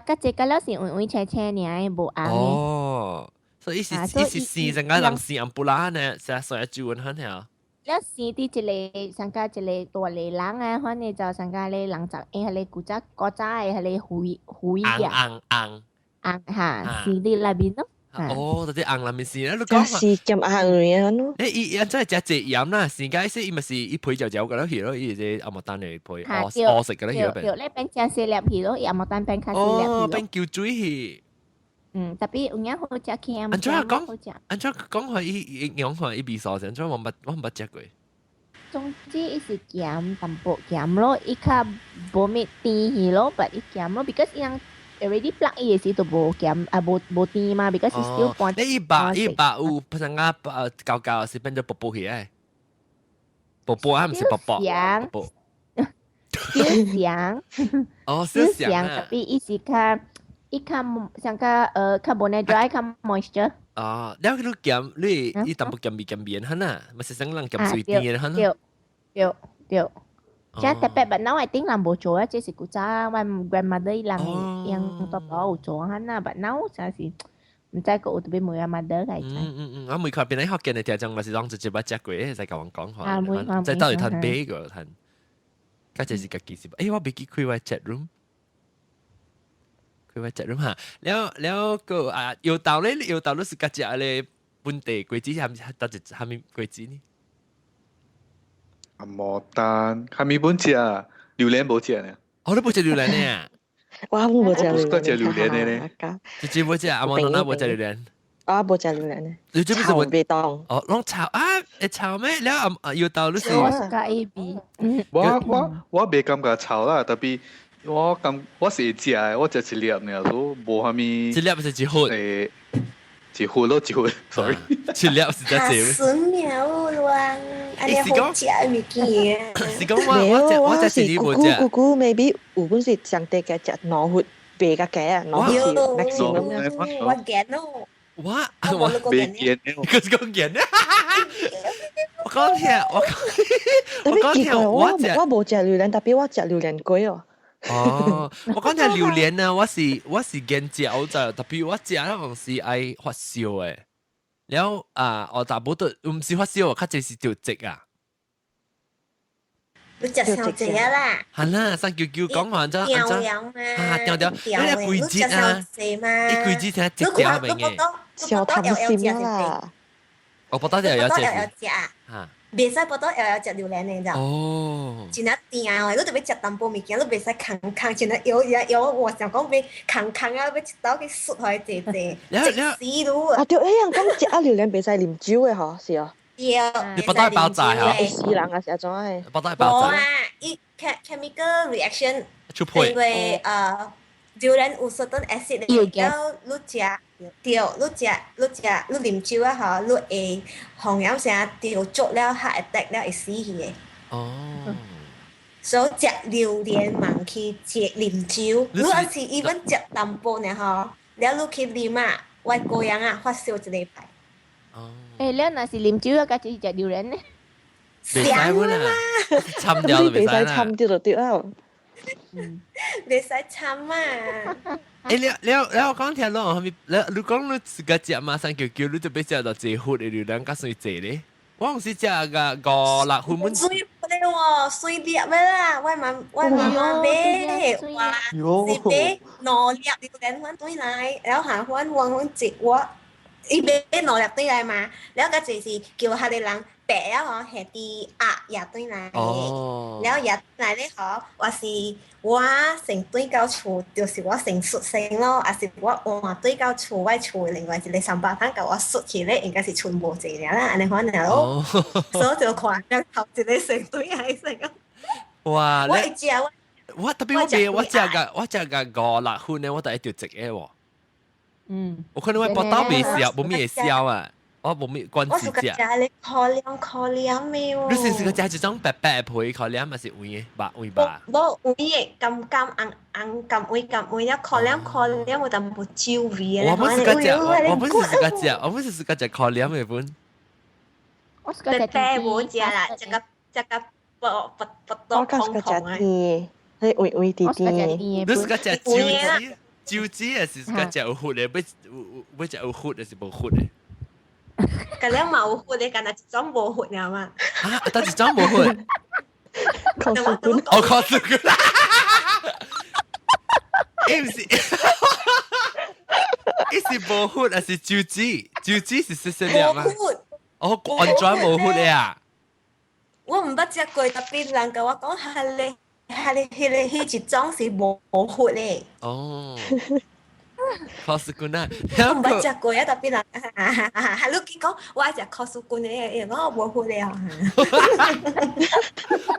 甲這個了是黃黃青青爾，無紅的。哦，所以伊是伊是生成個人生紅布拉呢，成所以煮雲漢嚇。了生佇一個上加一個大個人啊，反正就上加咧人十，迄個古早古早的彼个魚魚紅紅紅哈，生佇內面咯。哦，就是紅內面生，你講是鹹紅嘅咯。誒，伊伊真係食濟鹽啦，生解說伊咪是伊皮就嚼個了去咯，伊是紅毛丹的皮，烏烏色個了去咯。對，咧變誠細粒去咯，伊紅毛丹變較細粒去咯。哦，變膠水去。嗯，特別有影好食起按怎講？按怎講話伊營養話伊味素，按怎我毋捌食過。總之，伊是鹹淡薄鹹咯，伊較無咩甜去咯，但伊鹹咯，because 伊人 already plug 伊的時就無鹹啊，無無甜嘛，because still 半。你伊肉伊肉有不成啊？膠膠是變做薄薄起來，薄薄啊，毋是薄薄。薄。小鹹。哦，小鹹。特別伊是較。伊較上較較無呢 dry 較 moisture。哦，了你鹹你伊淡薄鹹味鹹味哈啊，嘛是省人鹹水甜的哈。對對對。這特別，but now I think 人無做啊，這是古早我 grandmother 伊人用大婆有做哈啊，but now 真是毋知閣有特別問阿 mother 才知。嗯嗯嗯，我每看邊啲福建的聽眾嘛是攏直接捌食過，會使共阮講話，再到底趁買個趁，較這是家己是，欸，我袂記開我 chat room。開我 chat room 哈，了了個啊，搖豆咧，搖豆你是家食咧本地果子，還是得一蝦米果子呢？紅毛丹，蝦米本食？榴蓮無食呢？哦，你無食榴蓮呢？我無食榴蓮，食榴蓮的呢？直接無食，阿毛奶無食榴蓮。啊，無食榴蓮呢。你這不是我袂當。哦，攏臭啊！會臭咩？了啊，搖豆你是。我是加 A B。我袂感覺臭啦，特別。我感我是會食的，我食一粒爾，所以無蝦米。一粒是一忽。欸，一忽咯，一忽，sorry。一粒是只濟。筍苗亂，按呢好食的物件。是講我我食一粒無食。姑姑 maybe 有本是上帝嘅食兩忽白較加啊，兩忽是 maximum。我見咯。我我袂見的，佢是講見的。我講聽，我講，我講聽，我我無食榴蓮，特別我食榴蓮粿哦。哦，我講聽榴蓮啊，我是見食，我就特別我食那種是愛發燒的，然後啊，我大部都毋是發燒，較濟是著疾啊。你食傷濟啊啦？係啦，三九九講話怎怎啊？啊，掉掉，你個季節啊，伊季節聽一條明嘅，小貪心啦。我腹肚又有食，食啊。袂使腹肚又有食榴蓮的，咋？哦。真正甜哦，你特別食淡薄物件，你袂使空空，真正搖搖搖，我想講欲空空啊，欲一刀去啜予伊濟濟，食死你啊！對，彼人講食啊榴蓮袂使啉酒的吼，是哦。對。你腹肚爆炸嚇？會死人啊！是按怎的？腹肚爆炸。無啊，伊 chemical reaction。出配。因為榴蓮有 certain acid 的，了你食，對，你食你食你啉酒啊吼，你會紅染聲掉足了，heart attack 了會死去的。哦。所以食榴蓮莫去食啉酒，你若是 even 食淡薄爾吼，了你去啉啊，我個人啊發燒一禮拜。哦。欸，你若是啉酒啊，敢是食榴蓮呢？袂使啦，摻掉就袂使啦。袂使摻掉就對了。袂使摻啊！欸，了了了，我講聽攏蝦米？你你講你自家食嘛，三九九，你就欲食到濟忽的榴蓮，較算濟咧。我有時食個五六分滿。水的喎，水粒的啦，我媽媽買，哇，是買兩粒榴蓮粉轉來，然後下款我阮食我，伊買兩粒轉來嘛，了個就是叫彼个人白了吼，係佇鴨也轉來，了也來咧吼，或是我先轉到厝，就是我先出先咯，抑是我換轉到厝，我厝另外一个300通共我出去咧，應該是剩無濟爾啦，按呢款爾咯，所以就看了頭一个先轉來先。哇！我會食我。我特別我未我食個五六分咧，我就一條一個喎。我可能我腹肚未消，無咩會消啊，我無咩關我是係食。食咧可涼可涼的哦。你是是個食一種白白的皮可涼，還是黃的白黃白？無黃的，甘甘紅紅甘黃甘黃了，可涼可涼有淡薄酒味的。我本是個食，我本是自個食，我本是自個食可涼的本。我是個食白白無食啦，食個食個薄薄薄我較是個食甜的，迄微微甜甜的。你是個食酒子？酒子還是個食有核的？欲食有核還是無核的？個了嘛有核的，干焦一種無核爾嘛。啊，但一種無核。考試卷。哦，考試卷。伊毋是，伊是無核還是酒子？酒子是細細粒嗎？哦，完全無核的啊！我毋捌食過，特別人共我講，彼个、彼个、彼个、彼一種是無核的。哦，考試卷啊！我毋捌食過啊，特別人，哈，你去講我愛食考試卷的，伊講無核的哦。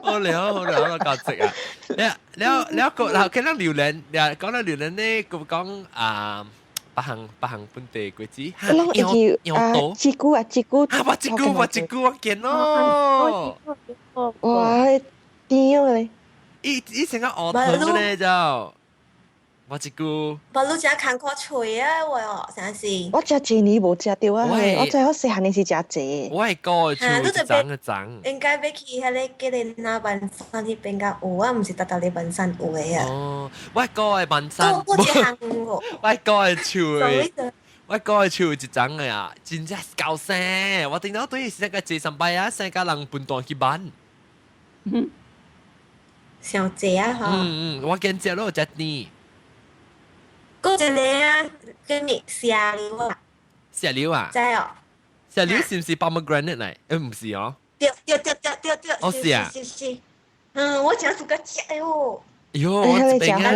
好了好了，我夠食啊！了了了個，然後佢咱榴蓮，講到榴蓮呢，佢講啊，別項別項本地果子，攏會記啊，這久啊，這久啊，我這久我這久我見咯。哇，甜咧！伊伊成個烏糖咧就，我這久。無你食艱苦脆啊，我哦，啥是？我食一年無食著啊，我知我細漢時食濟。我係個樹一欉一欉。應該欲去彼个叫做那文山彼邊較有啊，毋是逐逐个文山有的啊。哦，我個係文山。我一項喎。我個係樹的，我個係樹一欉的啊，真正夠生。我頂到對是個坐三擺啊，生甲人分段去挽。上濟啊！吼。嗯嗯，我見食咯，食甜。閣一个啊，叫物石榴啊。石榴啊？知哦。石榴是毋是 pomegranate 來？毋是哦。對對對對對對。哦是啊。是是。嗯，我誠喜歡食的哦。喲，我這邊啊。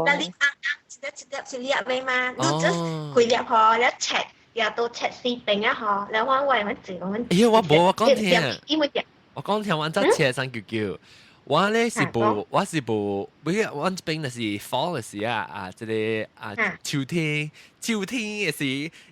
那你紅紅一粒一粒一粒的嘛？你這幾粒吼，了切，也都切四邊啊吼，了我我會做我。哎喲，我無我講聽。我講聽，我則切三九九。我咧是無，我是無，每個我這邊就是 fall 的時啊，啊，這個啊秋天，秋天的時，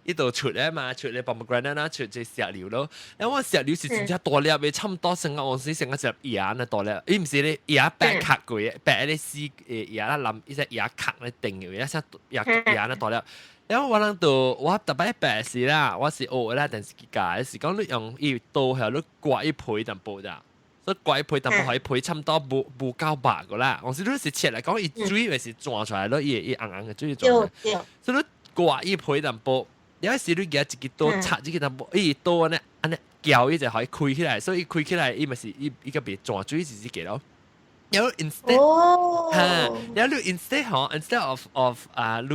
伊就出來嘛，出來 pomegranate 啦，出這石榴咯。然後我石榴是真正大粒的，差不多成個往時成個一粒葉那大粒，伊毋是咧葉白殼過的，白咧絲葉啦藍，伊隻葉殼咧頂的，一隻葉葉那大粒。然後我人就我逐擺白時啦，我是學啦電視機教，是講你用伊刀下你割伊皮淡薄咋。所以割皮淡薄，伊皮差不多無無夠白個啦。我是你是切來講，伊水咪是轉出來咯，伊伊紅紅的水轉出來。所以你割伊皮淡薄，有時你舉一支刀插一支淡薄，伊刀按呢按呢撬伊就予伊開起來，所以伊開起來，伊咪是伊伊個袂轉水是這個咯。然後 instead，哈，然後你 instead 吼，instead of 啊，你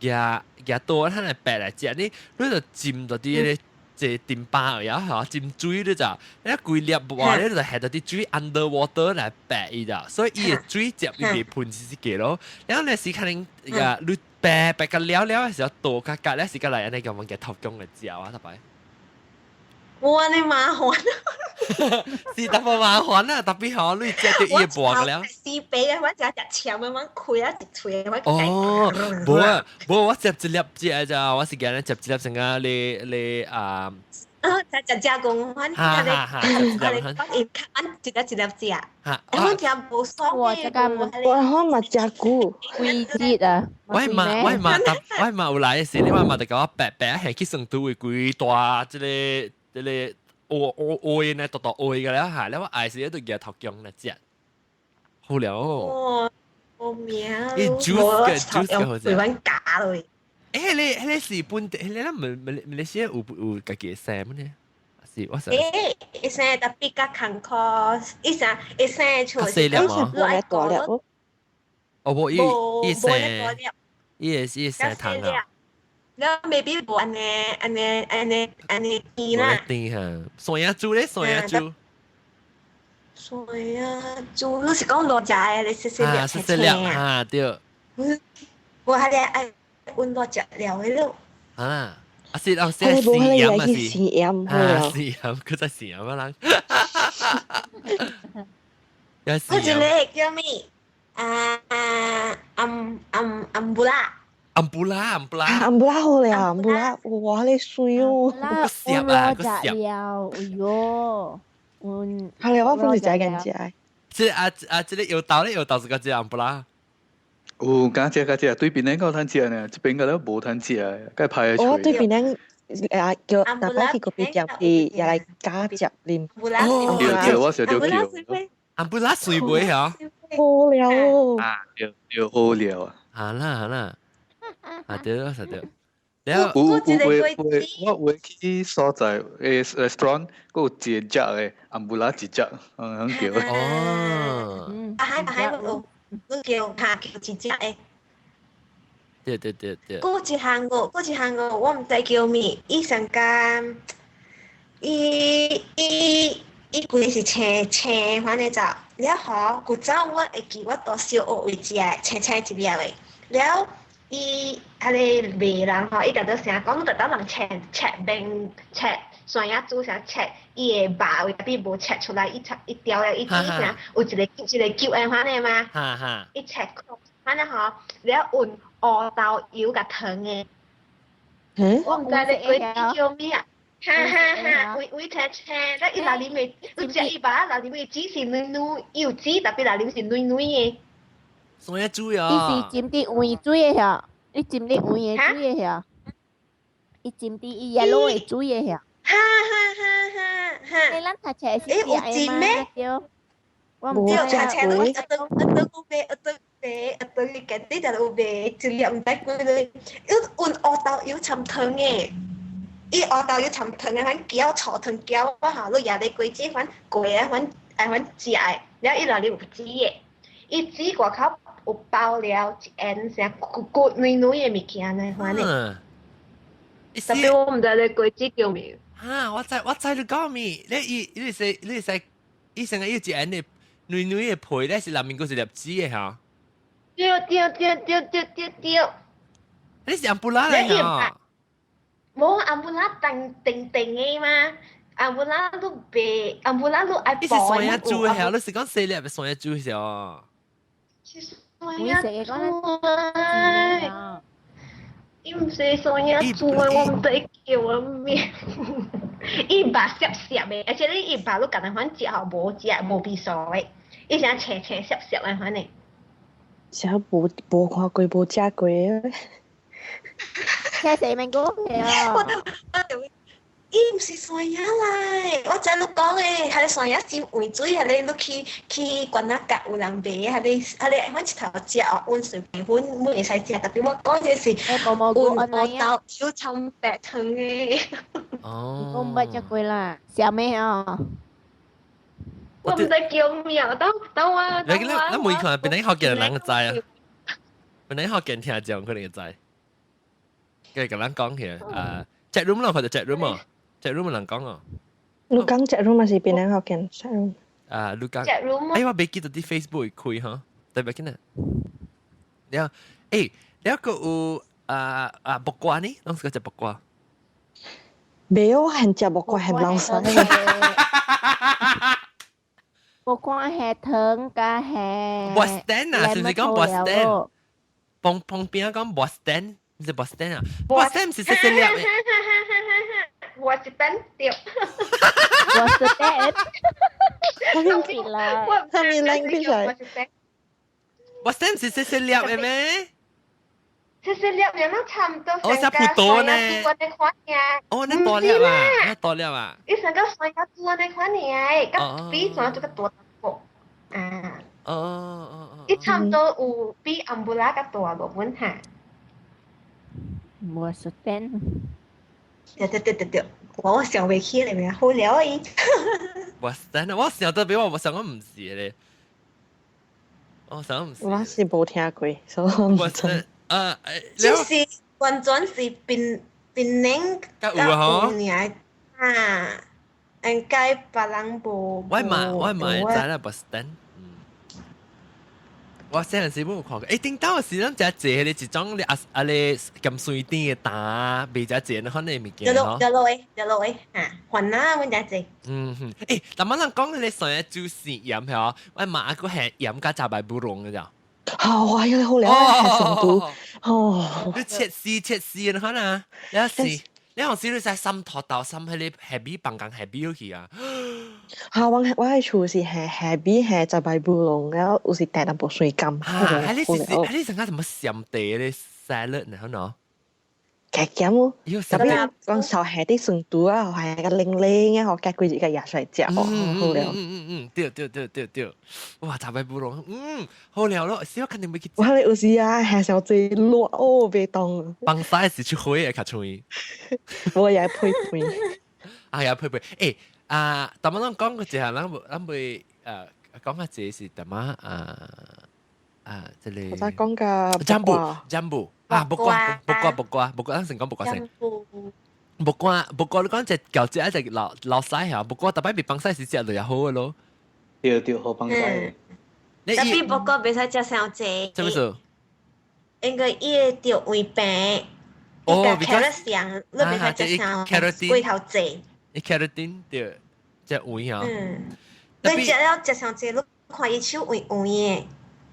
舉舉刀它來白來食，你你就浸到佇个這丁巴呀嚇，浸水你就，你規粒話咧就下到啲水 underwater 來白伊咋，所以伊的水接伊袂噴是這個咯。然後你是可能呀，你白白個了了的時候，倒較較咧是個來按呢個阮嘅頭公來食啊，特擺。哇！你麻煩，是淡薄麻煩啊，特別吼，你食著伊會薄了。四皮啊，我食食纖的，我開啊一喙，我。哦，無啊，無我食一粒食咋，我是今日食一粒成啊，你你啊。啊，食食加工，我哈哈哈，我一一粒一粒食。哈，我食無爽的，我我嘛食久，規節啊！我嘛我嘛特我嘛有來時，你我嘛就共我白白係去成都的規大這个這个烏烏烏呢，大大烏個了下，了我愛時就舉頭姜來食，好了哦。我名，伊 juice 嘅 juice 嘅好食。阮咬落。欸，彼个彼个是本地，彼个咱馬馬馬來西亞有有家己的生麼呢？是我欸，伊生特別較艱苦，伊生伊生厝細粒嗎？無咧大粒哦，無伊伊生，伊會伊生糖啊。了 maybe 無按呢按呢按呢按呢甜啦。甜哈，山野豬咧，山野豬。山野豬，你是講落食的，你細細粒細細粒啊，對。我係咧愛阮落食了的咯。啊，啊是啊，是試驗啊是。試驗啊，試驗，佢在試驗啊人。我一個叫咩？啊啊暗暗布拉。暗布拉，暗布拉。暗布拉好咧，暗布拉，哇你水哦。個澀啊，個澀。哎喲，嗯。係咧，我本是食緊食。這啊啊，這個油豆咧，油豆是個這暗布拉。有，敢食敢食，對邊個有通食呢？這邊個咧無通食，該歹我對邊個啊叫大擺去咖啡店，伊也來加食啉。哦，對對，我想著叫。暗布拉水袂嚇？好料哦！啊，對對，好料啊！好啦好啦，啊對了，實對。有有有我有去所在誒 restaurant，閣有一隻的暗布拉一隻，嗯，叫。哦。啊海海有，你叫下叫一隻的。對對對對。閣一項個，閣一項個，我毋知叫咩，伊上間，伊伊伊規是青青，反正就了吼，古早我會記我到小學位食青青一粒的，了。伊彼个賣人吼，伊定都成日講，特等人切切面切蒜仔豬啥切，伊的肉位特別無切出來，伊切伊掉了，伊只啥有一個一個球的款的嘛，伊切款的吼，了換烏豆油佮糖的。我毋知你鬼叫咩啊？哈哈哈，為為切切，了伊內面有食伊肉內面籽是軟軟，伊有籽，特別內面是軟軟的。蒜仔豬啊！伊是浸佇黃水的遐，伊浸佇黃的水的遐，伊浸佇伊 yellow 的水的遐。哈哈哈哈哈！你咱讀冊是食的嗎？對，我毋知讀冊都一頓一頓有賣，一頓賣，一頓你家己就有賣，一粒毋知幾鐳。伊換烏豆油摻糖的，伊烏豆油摻糖的，反攪炒糖攪啊吼，你也咧果子反過啊反愛反食的，了伊內面有籽的，伊籽外口。有包了一円啥骨骨軟軟的物件呢，反正。特別我毋知你果子叫咩。啊！我知我知你講咩？你伊你是你是伊成個伊一円的軟軟的皮咧，是內面閣是粒籽的嚇。對對對對對對對。你是紅布拉來嚇？無紅布拉定定定的嘛，紅布拉都白，紅布拉都愛你是蒜仔豬的嚇？你是講細粒的蒜仔豬是哦？會食的講啊！伊毋是蒜仔豬啊，我毋知叫啥物。伊肉濕濕的，而且你伊肉你共人款食吼，無食無味素的，伊啥青青濕濕的款的。啥無無看過無食過的。聽誰們講的啊？我都伊毋是山野來，我知你講的，彼个山野真黃水，彼个你去去關仔角有人賣，彼个彼个阮一頭食哦，阮隨便阮阮會使食，特別我講的是阮烏豆小摻白糖的。哦，我毋捌食過啦，啥物哦？我毋知叫咩，等等我。你你你每看邊個福建人會知啊？邊個福建聽眾可能會知。佢共咱講起來，啊，chat room 咯，或者 chat room 哦。chat room 人講哦。你講 chat room 還是邊個福建 chat room？啊，你講。 chat room。哎，我袂記得佇 Facebook 開哈，特別緊啊。了，欸，了閣有啊啊木瓜呢？攏是閣食木瓜。袂我很食木瓜，很老實。木瓜係糖加係。薄蛋啊，是毋是講薄蛋？旁旁邊講薄蛋，毋是薄蛋啊？薄蛋毋是細細粒的。我是等對，我是等，我啦，他面拎起來。我蛋毋是細細粒的咩？細細粒兩都差唔多。哦，只葡萄呢？哦，那大粒啊，那大粒啊。伊成個山藥豬那款爾，佮比山這個大個。啊。哦哦哦。伊差唔多有比紅布拉較大部分哈。我是等。對對對對對，我想袂起來咩？好了伊。我等我想得比我我想講毋是咧。我想毋是。我是無聽過，所以我毋知。啊，就是完全是檳檳榔較有啊嗬。啊，應該別人無。我嘛會知啦，Boston。我細陣時冇有看過，頂當時咱食濟彼個一種啊啊咧鹹酸甜的蛋，袂食濟那款的物件吼。就落去，就落去，嚇，還啊，阮食濟。嗯哼，但仔人講彼個酸煮鹹鹽吼，我嘛還閣下鹽佮雜白布龍的咋。好啊，有好了，係成都哦。你切絲切絲那款啊，你是。你有時你使滲脫到滲彼個下米放工下米去啊？嚇！我我喺厝是下下米下雜白布龍，然後有時帶淡薄水甘。嚇！彼個是彼個成個什麼鹹茶的 salad 呢？好喏。加鹹哦，特別講燒下啲酸度啊，係個零零啊，我加幾隻個椰出來食哦，好了。嗯嗯嗯，對對對對對，哇！雜白布龍，嗯，好了咯，小肯定袂去。我哋有時啊，下小濟熱哦，袂當。放屎是出火的較脆。我也配配。啊，也配配。啊，但我攏講過一下，咱咱袂講較濟是淡仔啊啊，這個。我講個。 Jambu jambu 啊，木瓜木瓜木瓜木瓜，咱先講木瓜先。木瓜木瓜，你講隻舊隻一隻老老屎嚇，木瓜逐擺袂放屎是食落也好個咯。對對，好放屎。 Tapi 木瓜袂使食傷濟。啥物事？因為伊會著胃病。哦，伊甲 carrot 上，你袂使食傷過頭濟。伊 carotene 對，食胃啊。嗯。你食了食傷濟，你看伊手黃黃的。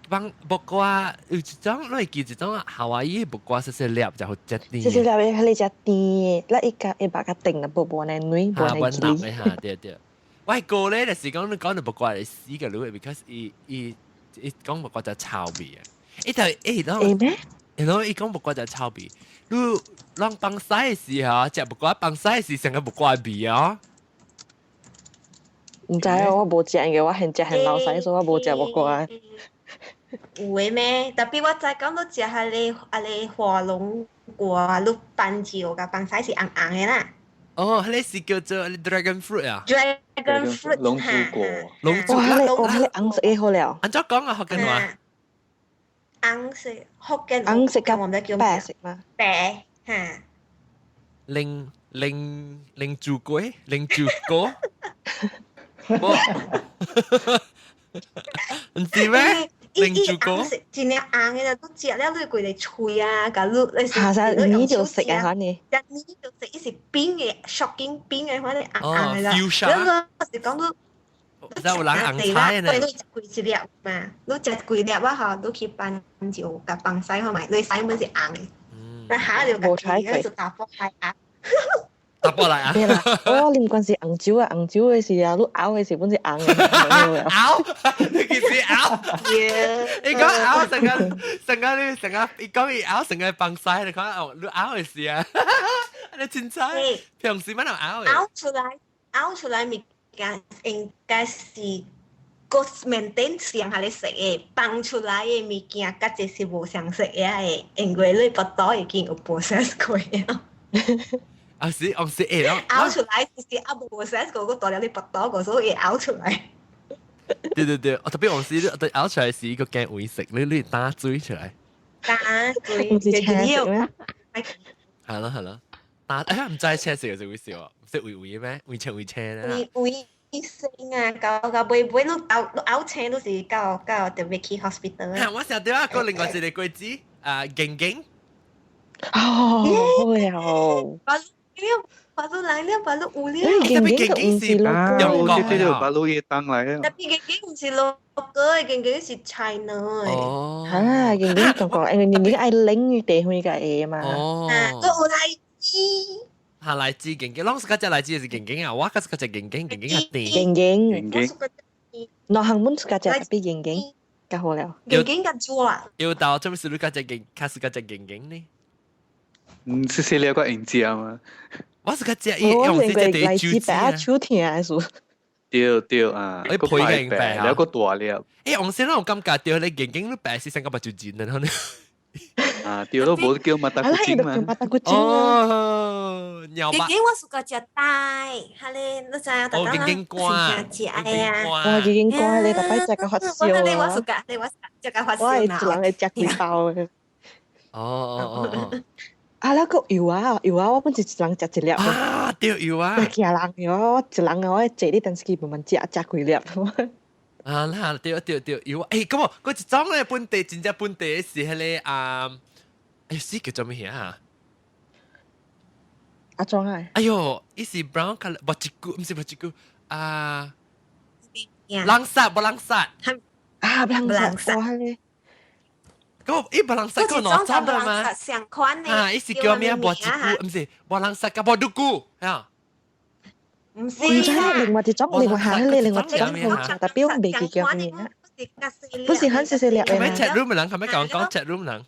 放木瓜有一種，你會記一種夏威夷木瓜細細粒就好食甜。細細粒的，彼個食甜的，咱伊共伊肉較甜啦，無無按呢軟，無按呢膩。哈，對對。我哥咧就是講你講到木瓜會死個女，because 伊伊伊講木瓜就臭味啊。伊就會咩？然後伊講木瓜就臭味，你攏放屎的時候，食木瓜放屎的時，成個木瓜味啊。毋知我無食，因為我現食很老屎，所以我無食木瓜。有的咩？Tapi 我知講你食彼個啊個火龍果，你放尿佮放屎是紅紅的啦。哦，彼個是叫做 dragon fruit 啊？dragon fruit 龍珠果，龍珠哇，彼個彼個紅色的好了。按怎講啊？福建話？紅色福建紅色佮白色嘛？白哈。龍龍龍珠果，龍珠果。無，毋是咩？龍珠果，真正紅的，你食了你規个喙啊，共你下晒你就食啊，反正。食你就食，伊是冰的，shocking 冰的，反正紅紅的啦。哦，你是講你，有人紅菜呢。你食幾一粒嘛？你食幾粒啊？吼，你去放尿共放屎看覓，你屎本是紅的。那下就無菜就打波來啊！打波來啊！對啦，我啉慣是紅酒啊，紅酒的時啊，你嘔的時本是紅的。嘔，你幾時嘔？伊講嘔成個成個你成個，伊講伊嘔成個放屎，你看哦，你嘔的時啊，你凊彩，平時乜人嘔的？嘔出來，嘔出來物件應該是個 maintain 上下咧食的，放出來的物件，佮這是無相色的，因為你腹肚已經有 process 過啊。啊是，哦是會咯。嘔出來是啊無 process 過，閣大了你腹肚過，所以會嘔出來。對對對，我特別往時你對嘔出來是一個驚胃食，你你打水出來。打水，唔是青色咩？係咯係咯，打哎唔知青色就會笑啊，唔識胃胃咩？胃青胃青咧。胃胃生啊，到到尾尾你嘔你嘔青都是到到特別去 hospital。我想到啊，個另外一個果子啊，勁勁。哦，好了。巴魯來了，巴魯有了。特別勁勁是中國對對，巴魯伊當來了。特別勁勁毋是 local，勁勁是 China 的。哦。啊，勁勁中國，因為勁勁愛冷雨地方個會嘛。哦。啊，閣有荔枝。嚇荔枝勁勁，攏是較食荔枝是勁勁啊，我較是較食勁勁，勁勁較甜。勁勁。勁勁。兩項本較食特別勁勁，較好了。勁勁較熱。要到做咩事你較食勁，較是較食勁勁呢？嗯，細細粒個用食嘛。我是較食伊用是食荔枝白手疼的事。對對啊，你配個白了閣大粒。欸，王先生有感覺到你勁勁你白是成個目睭尖的，可能。啊，對咯，無叫馬達骨精嘛。馬達骨精哦，鳥勁勁我 suka 食大，哈咧，你知影？哦，勁勁瓜，食愛啊。哇，勁勁瓜，你逐擺食甲發燒啊！我 suka，你我食甲發燒我係一人會食幾包的。哦哦哦哦。啊，那個油啊，油啊，我本是一人食一粒。啊，對油啊！驚人油啊，我一人啊，我坐佇電視機慢慢食，食幾粒。啊，那對對對，油啊！欸，咁我嗰一種咧本地真正本地是彼個啊，哎死叫做咩啊？阿莊啊！哎喲，伊是 brown color，無一句，毋是無一句啊，冷沙，無冷沙。啊，冷沙，哇咧！咁伊無冷沙個兩種的嘛？相款的。啊，伊是叫咩？無一句，毋是無冷沙佮無獨菇，嚇。唔是。唔知另外一種，另外下另外一種好食，但係我未記叫咩名。不是很細細粒嘅。係咪 chat room 人？係咪講講 chat room 人？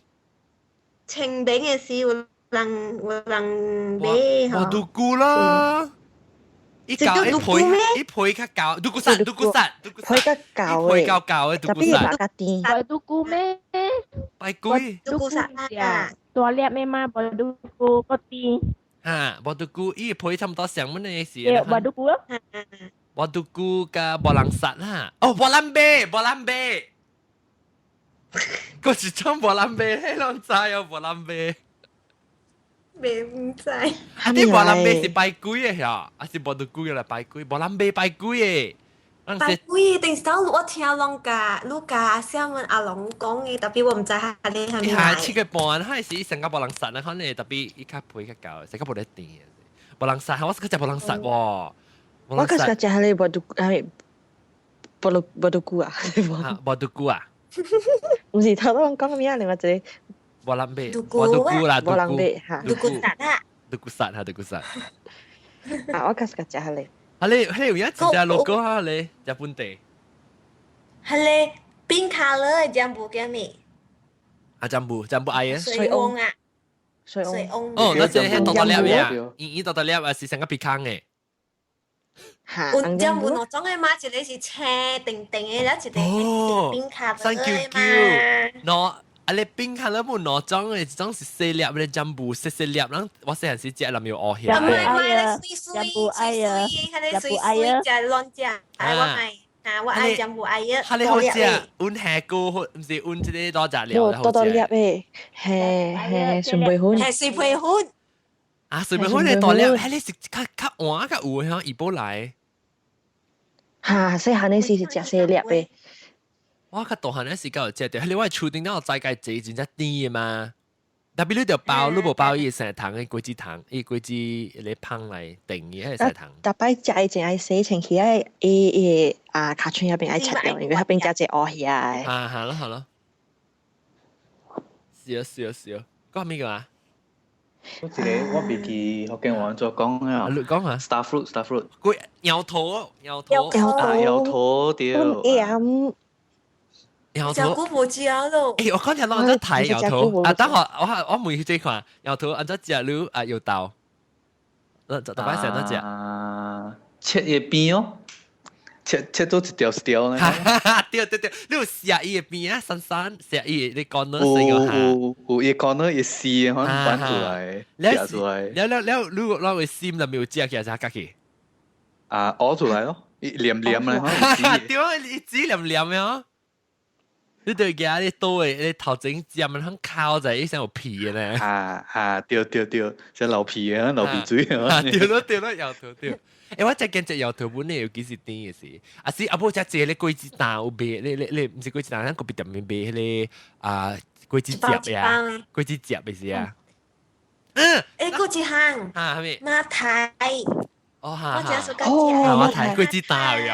清明嘅時有人有人買吼。無獨菇啦。伊舊伊皮伊皮較厚，獨菇沙獨菇沙獨菇皮較厚皮較厚的獨菇沙。無獨菇咩？白龜。獨菇沙啊！大粒的嘛，無獨菇個甜。哈，無獨菇，伊皮差不多上滿的是。對，無獨菇咯。無獨菇佮無人殺啦。哦，無蘭貝，無蘭貝。嗰一種無蘭貝，彼攏知哦，無蘭貝。未毋知。啊！啲無蘭貝是拜鬼的遐，還是無獨菇來拜鬼？無蘭貝拜鬼的。拜鬼，定時我聽攏共你共阿小文阿龍講的，特別我毋知係你係咪。伊係7個半，係是新加坡人殺啊，可能特別伊較皮較厚，新加坡咧甜。無人殺，我是食無人殺喎。我較喜歡食彼個無獨係無獨無獨菇啊。無獨菇啊？毋是頭拄講咩啊？另外一個。無蘭貝，無獨菇啦，無蘭貝嚇。獨菇殺啊！獨菇殺嚇，獨菇殺。啊，我較喜歡食彼個。啊你，彼有影真正 local 哈咧，食本地。彼個冰卡樂的jambu 叫咩？啊，jambu，jambu 愛啊。水翁啊。水翁。哦，那隻彼大大粒嘅，圓圓大大粒啊，是成個皮康的。有 jambu 兩種的嘛，一個是青定定的，了一個是冰卡樂的嘛。喏，啊你冰卡樂無兩種的，一種是細粒的 jambu，細細粒，咱我細漢時食裡面有烏蝦。唔係唔係，水水水水，彼個水水食亂食，愛我愛，啊我愛 jambu 愛藥。彼個好食，阮蝦膏或毋是阮這個老雜料。多多粒的，嘿嘿，純白粉。係水皮粉。啊，水皮粉的大粒，彼個是較較黃較有的吼，伊寶來。哈，細漢的時是食細粒的。我較大漢的時間有食著，彼個我厝頂頭有栽個蔗真正甜的嘛。特別你著包，你無包伊會生蟲的果子糖，伊果子咧芳來定伊彼個生蟲。逐擺食以前愛洗清氣，愛伊伊個啊尻川彼邊愛切掉，因為彼邊食濟烏蝦的。啊，好咯好咯。是啊是啊是啊，講咩個啊？我一個我袂記福建話怎講啊？你講啊？Star fruit，star fruit。鬼搖頭，搖頭。啊，搖頭對。鹽。搖頭。食久無食咯。欸，我剛才攏在睇搖頭，啊，等下我我問佢這款搖頭，按怎食你啊搖豆？特特擺成怎食？啊，切伊邊哦，切切做一條一條呢。對對對，你有食伊的邊啊，散散食伊的，你講到成個有有有，伊講到伊絲可能翻出來，食出來。了了了，如果攞個心就沒有食起來，就家己。啊，挖出來咯，伊黏黏咧。對啊，伊紙黏黏的。你對舉你刀的，你頭前尖的，很烤在，伊像有皮的呢。啊啊，對對對，像流皮的，流鼻水啊。對咯對咯，搖頭對。欸，我食見隻搖頭本咧，尤其是甜的是，啊是阿母食這個果子蛋有賣，你你你毋是果子蛋，咱咖啡店面賣彼個啊果子汁呀，果子汁的是啊。嗯。欸，果一項。啊，啥物？馬蹄。哦哈。我真喜歡食。馬蹄果子蛋有。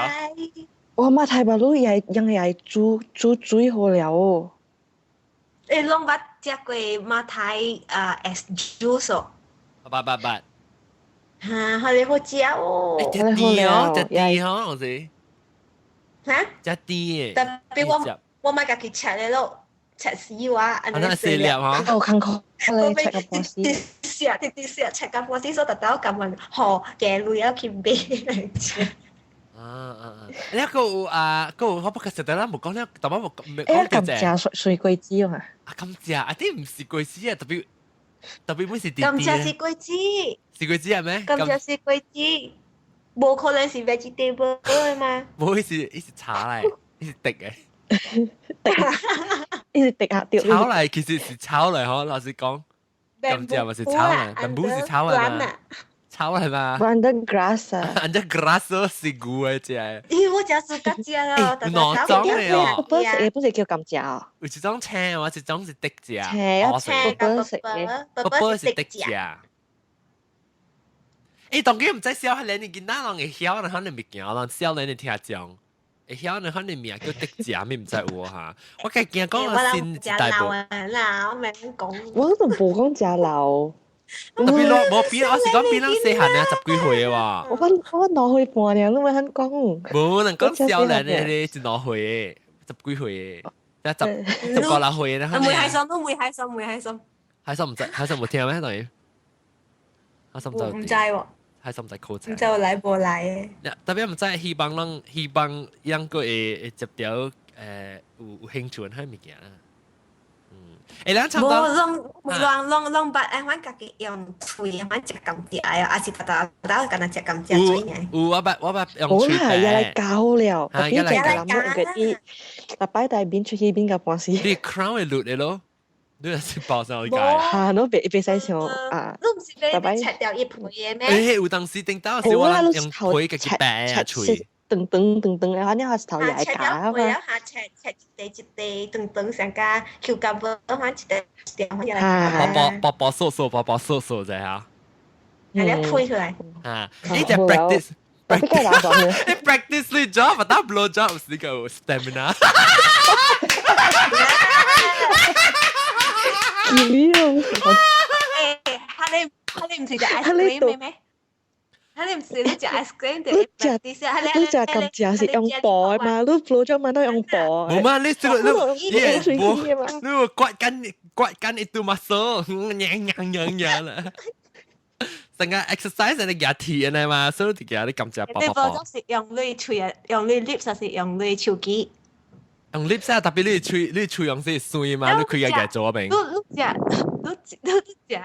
我馬蹄吧，你也用來煮煮水好了哦。欸，攏捌食過馬蹄啊，as juice 哦。捌捌捌。哈，彼個好食哦。食甜哦，食甜哦，有時。哈？食甜的。特別我我莫家己切的咯，切絲我，按呢細粒吼。哦，艱苦，咧切個波絲。食，直直食，切個波絲，所以特特感覺吼，加鐳要去買來食。啊啊啊！你個有啊，個我不過實在咱無講了，淡薄無講。欸，甘蔗水水果子啊？啊，甘蔗啊，啲毋是果子啊，特別特別本是甜甘蔗是果子。是果子係咩？甘蔗是果子，無可能是 vegetable 的嘛？無，伊是伊是炒來，伊是滴的。滴，伊是滴啊，對。炒來其實是炒來吼，老實講。甘蔗咪是草啊，bamboo 是草啊嘛，草係嘛？Under grass 啊，under grass 是牛嘅只。咦，我食暑假食咯，兩種嘅哦。不是叫甘蔗啊？有一種青，有一種是滴蔗。青啊，青個食嘅，個波是滴蔗。誒，當然唔知少年你囡仔人會曉，人可能物件，人少年你聽講。會曉人可能名叫滴蔗，咪唔知有嚇。我計驚講新一代無。啦，我明講。我都無講食老。特別咯，無比我是講比咱細漢啊，十幾歲的喎。我2歲半爾，你咪肯講。無人講少年的，你一2歲的，十幾歲的，即十十個六歲的。唔會開心，都唔會開心，唔會開心。開心唔知，開心冇聽咩？等於開心就唔知喎。開心就考唔知來無來的。特別唔知希望咱希望樣個會接到有興趣的物件。誒，咱差不多。無，攏攏攏攏捌愛阮家己用喙，阮食甘蔗啊，還是逐逐逐敢若食甘蔗水爾。有，我捌用喙。好啦，也來教了，特別食人用個伊，逐擺帶面出去面甲半死。你 crown 會綠的咯？你是包上去解？嚇，侬別別使想啊！你毋是欲切掉伊皮的咩？誒，有當時頂到時我用皮家己掰啊喙。長長長長的，反正係頭也會夾啊嘛。下切切一塊一塊長長，上加 Q 夾無，反一塊一塊。薄薄薄薄瘦瘦，薄薄瘦瘦者嚇。係你配出來。啊，你只 practice。你 practice 你 job，但 blow job 是個 stamina。幾了？誒，哈你唔是食 ice cream 咩？哈你唔是你食 ice cream 就你食你食甘蔗是用薄的嘛？你 blow job 嘛都用薄。冇嘛，你這個你你刮緊刮緊一堆 muscle，硬硬硬硬啦。成個 exercise 你夾鐵的嘛，所以就夾你甘蔗薄薄薄。你 blow job 是用你喙啊，用你 lips 還是用你手機？用 lips 啊，特別你喙你喙用是酸嘛，你開個夾左邊。你你食你你食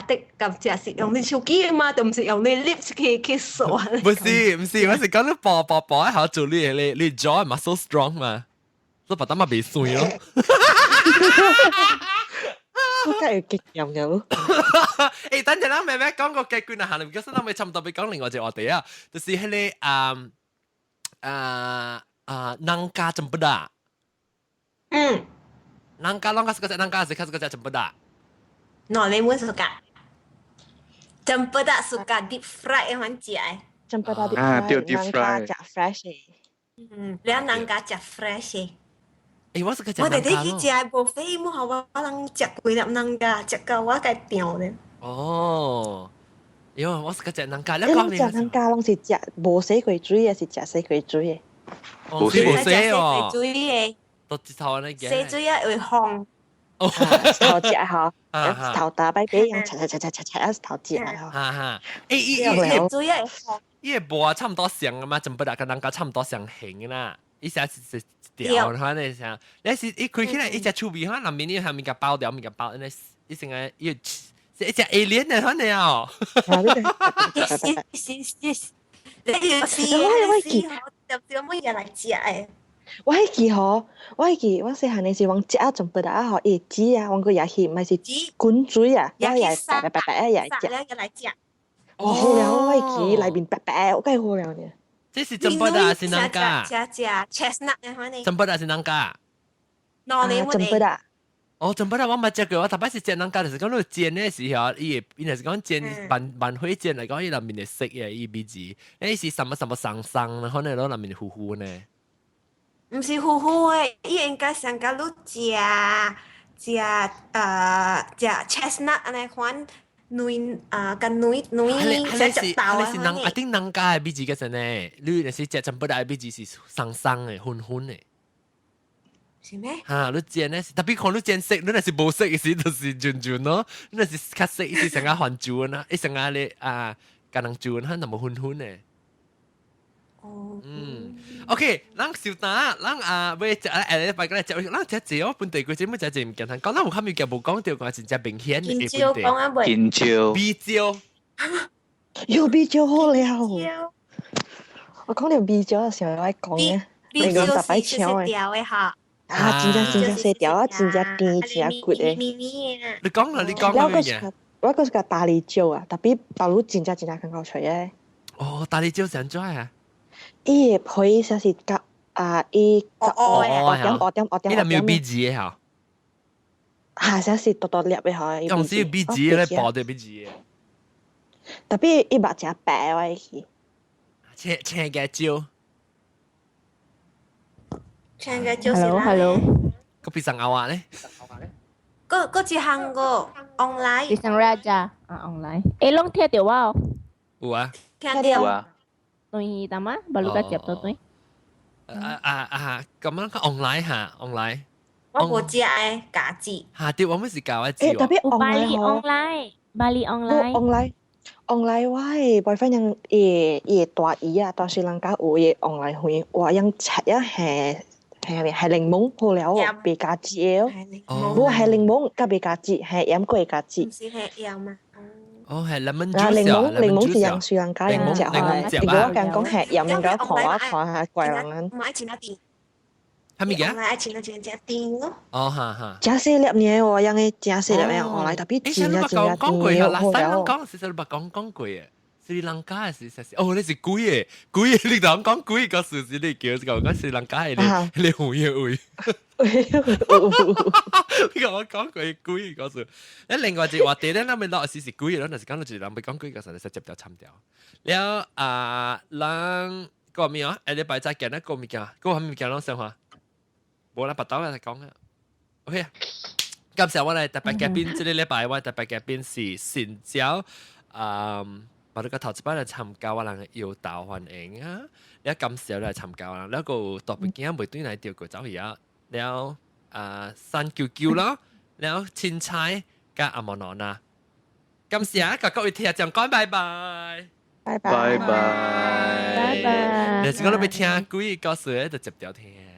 的甘蔗是用你手機嘛，就毋是用你 lips 去刷。不是不是，我是講你薄薄薄一下做你你你 jaw muscle strong 嘛，所以把它嘛袂酸咯。我梗係激任嘅咯。誒，等陣啦，妹妹講個結局啊，行，唔記得咱咪差唔多欲講另外一個話題啊，就是彼个啊啊啊，nangka cempedak。嗯。 Nangka 攏較是個隻 nangka 是較是個隻 cempedak。喏，你們 suka。Cempedak suka deep fry 款食的。 Cempedak deep fry，對 deep fry 食 fresh 的。嗯，了 nangka 食 fresh 的。誒，我是個食我哋哋去食 buffet，冇好我人食幾粒 nangka，食到我該掉咧。哦，因為我是個食 nangka，你講食 nangka 攏是食無洗過水，還是食洗過水的？無洗哦。水的。都一頭安呢洗水啊會烘。哦，頭食吼，頭打擺擺樣，擦擦擦擦擦擦，啊頭食吼。哈哈，誒，伊伊水啊會烘。伊個磨差唔多像啊嘛，cempedak 佮 nangka 差唔多相型啦。伊寫是是條，反正像，你是伊開起來，伊隻趣味，可能面你下面個包掉，面個包，那伊成個伊是一隻 alien 的反正哦。是是是，你是我記，就乜嘢來食的？我彼記吼，我彼記我細漢的時，阮食啊 cempedak 吼，伊會煮啊，阮個也去，毋是滾水啊，我也白白白白啊，也食。來食。哦，好了，我彼記內面白白，我介好了呢。這是 cempedak 是 nangka？食食 chestnut 的款呢。 Cempedak 是 nangka？喏，你 Cempedak。哦，cempedak 我捌食過，我頭擺是煎 nangka，就是講你煎的時候，伊會，伊若是講煎慢慢火煎來講，伊內面會色的，伊味字，那是什麼什麼桑桑，可能攞內面糊糊呢。毋是糊糊的，伊應該上甲你食食食 chestnut 按呢款。軟啊，佮軟軟成隻豆啊！是人一定 nangka 的味字個陣呢，你若是食 cempedak 的味字是桑桑的、粉粉的。是咩？哈，你煎呢是特別看你煎色，你若是無色的時就是潤潤咯，你若是較色，伊是成個番薯啦，伊成個咧啊，橄欖薯，它那麼粉粉的。哦。嗯，OK，咱小打，咱啊，欲食下禮拜過來食，咱食濟哦，本地規只物食濟物件通講，咱有較物件無講著，講真正明顯的本地。金蕉。米蕉。喲，米蕉好了。我講到米蕉，想愛講嘅，米蕉是細條的哈。啊，真正真正細條啊，真正甜，真骨的。你講啦，你講乜嘢？我個是個大理蕉啊，特別大陸真正真正較夠脆嘅。哦，大理蕉成怎啊？伊個皮實是較啊，伊哦哦二點二點二點。伊係咪有 B 字嘅嚇？嚇，實是獨獨粒嘅嚇。用是 B 字咧，薄的 B 字嘅。特別伊目誠白我去。青青嘅蕉。青嘅蕉是 Hello hello。個變成牛啊咧？個個一項個 online。 Pisang Raja 啊 online。誒，攏聽到我哦？有啊。聽到啊。對，但嘛，巴魯個接到對。啊啊啊！咁樣個 online 嚇，online。我無食的家己。嚇！對，我們是教一字。誒，特別 online online，巴黎 online。 online online 我的 boyfriend 用伊伊大姨啊，大斯蘭卡有伊 online 會，哇，用切一係係咪係檸檬好了哦，別加籽哦。無係檸檬，佮別加籽，係鹽過加籽。毋是係鹽嗎？哦，係 lemon 啊， juice 檸檬檸檬是用斯蘭卡用食檸檬如果我講講係鹽，應該看我看下怪人啊。唔愛穿那甜。係咪嘅？愛穿那真正甜咯。哦，哈哈。誠細粒爾喎，用的誠細粒爾，後來特別真正真正講過啦，好西人講，其實你捌講講過嘅。斯里蘭卡是實是，哦，你是鬼嘅，鬼嘅，你當講鬼個事實你叫講講斯里蘭卡嘅你，你紅葉會。你講我講過鬼個事，你另外一個話題咧，咱咪落是是鬼咯，若是講到一人欲講鬼個時，你實接掉參掉。了啊，人個咩啊？下禮拜再見啦，個物件，個啥物件攏生活？無啦，別兜來講啊。OK 啊，感謝我來特別嘉賓，這個禮拜我特別嘉賓是新椒，嗯。把你個頭一擺來參加我人嘅搖頭歡迎啊！你感謝來參加啦，了個特別驚袂對來掉過走去啊！了啊三九九咯，了青菜佮阿莫諾娜，感謝甲各位聽眾講拜拜，拜拜拜拜拜。若是講你欲聽鬼故事，就接著聽。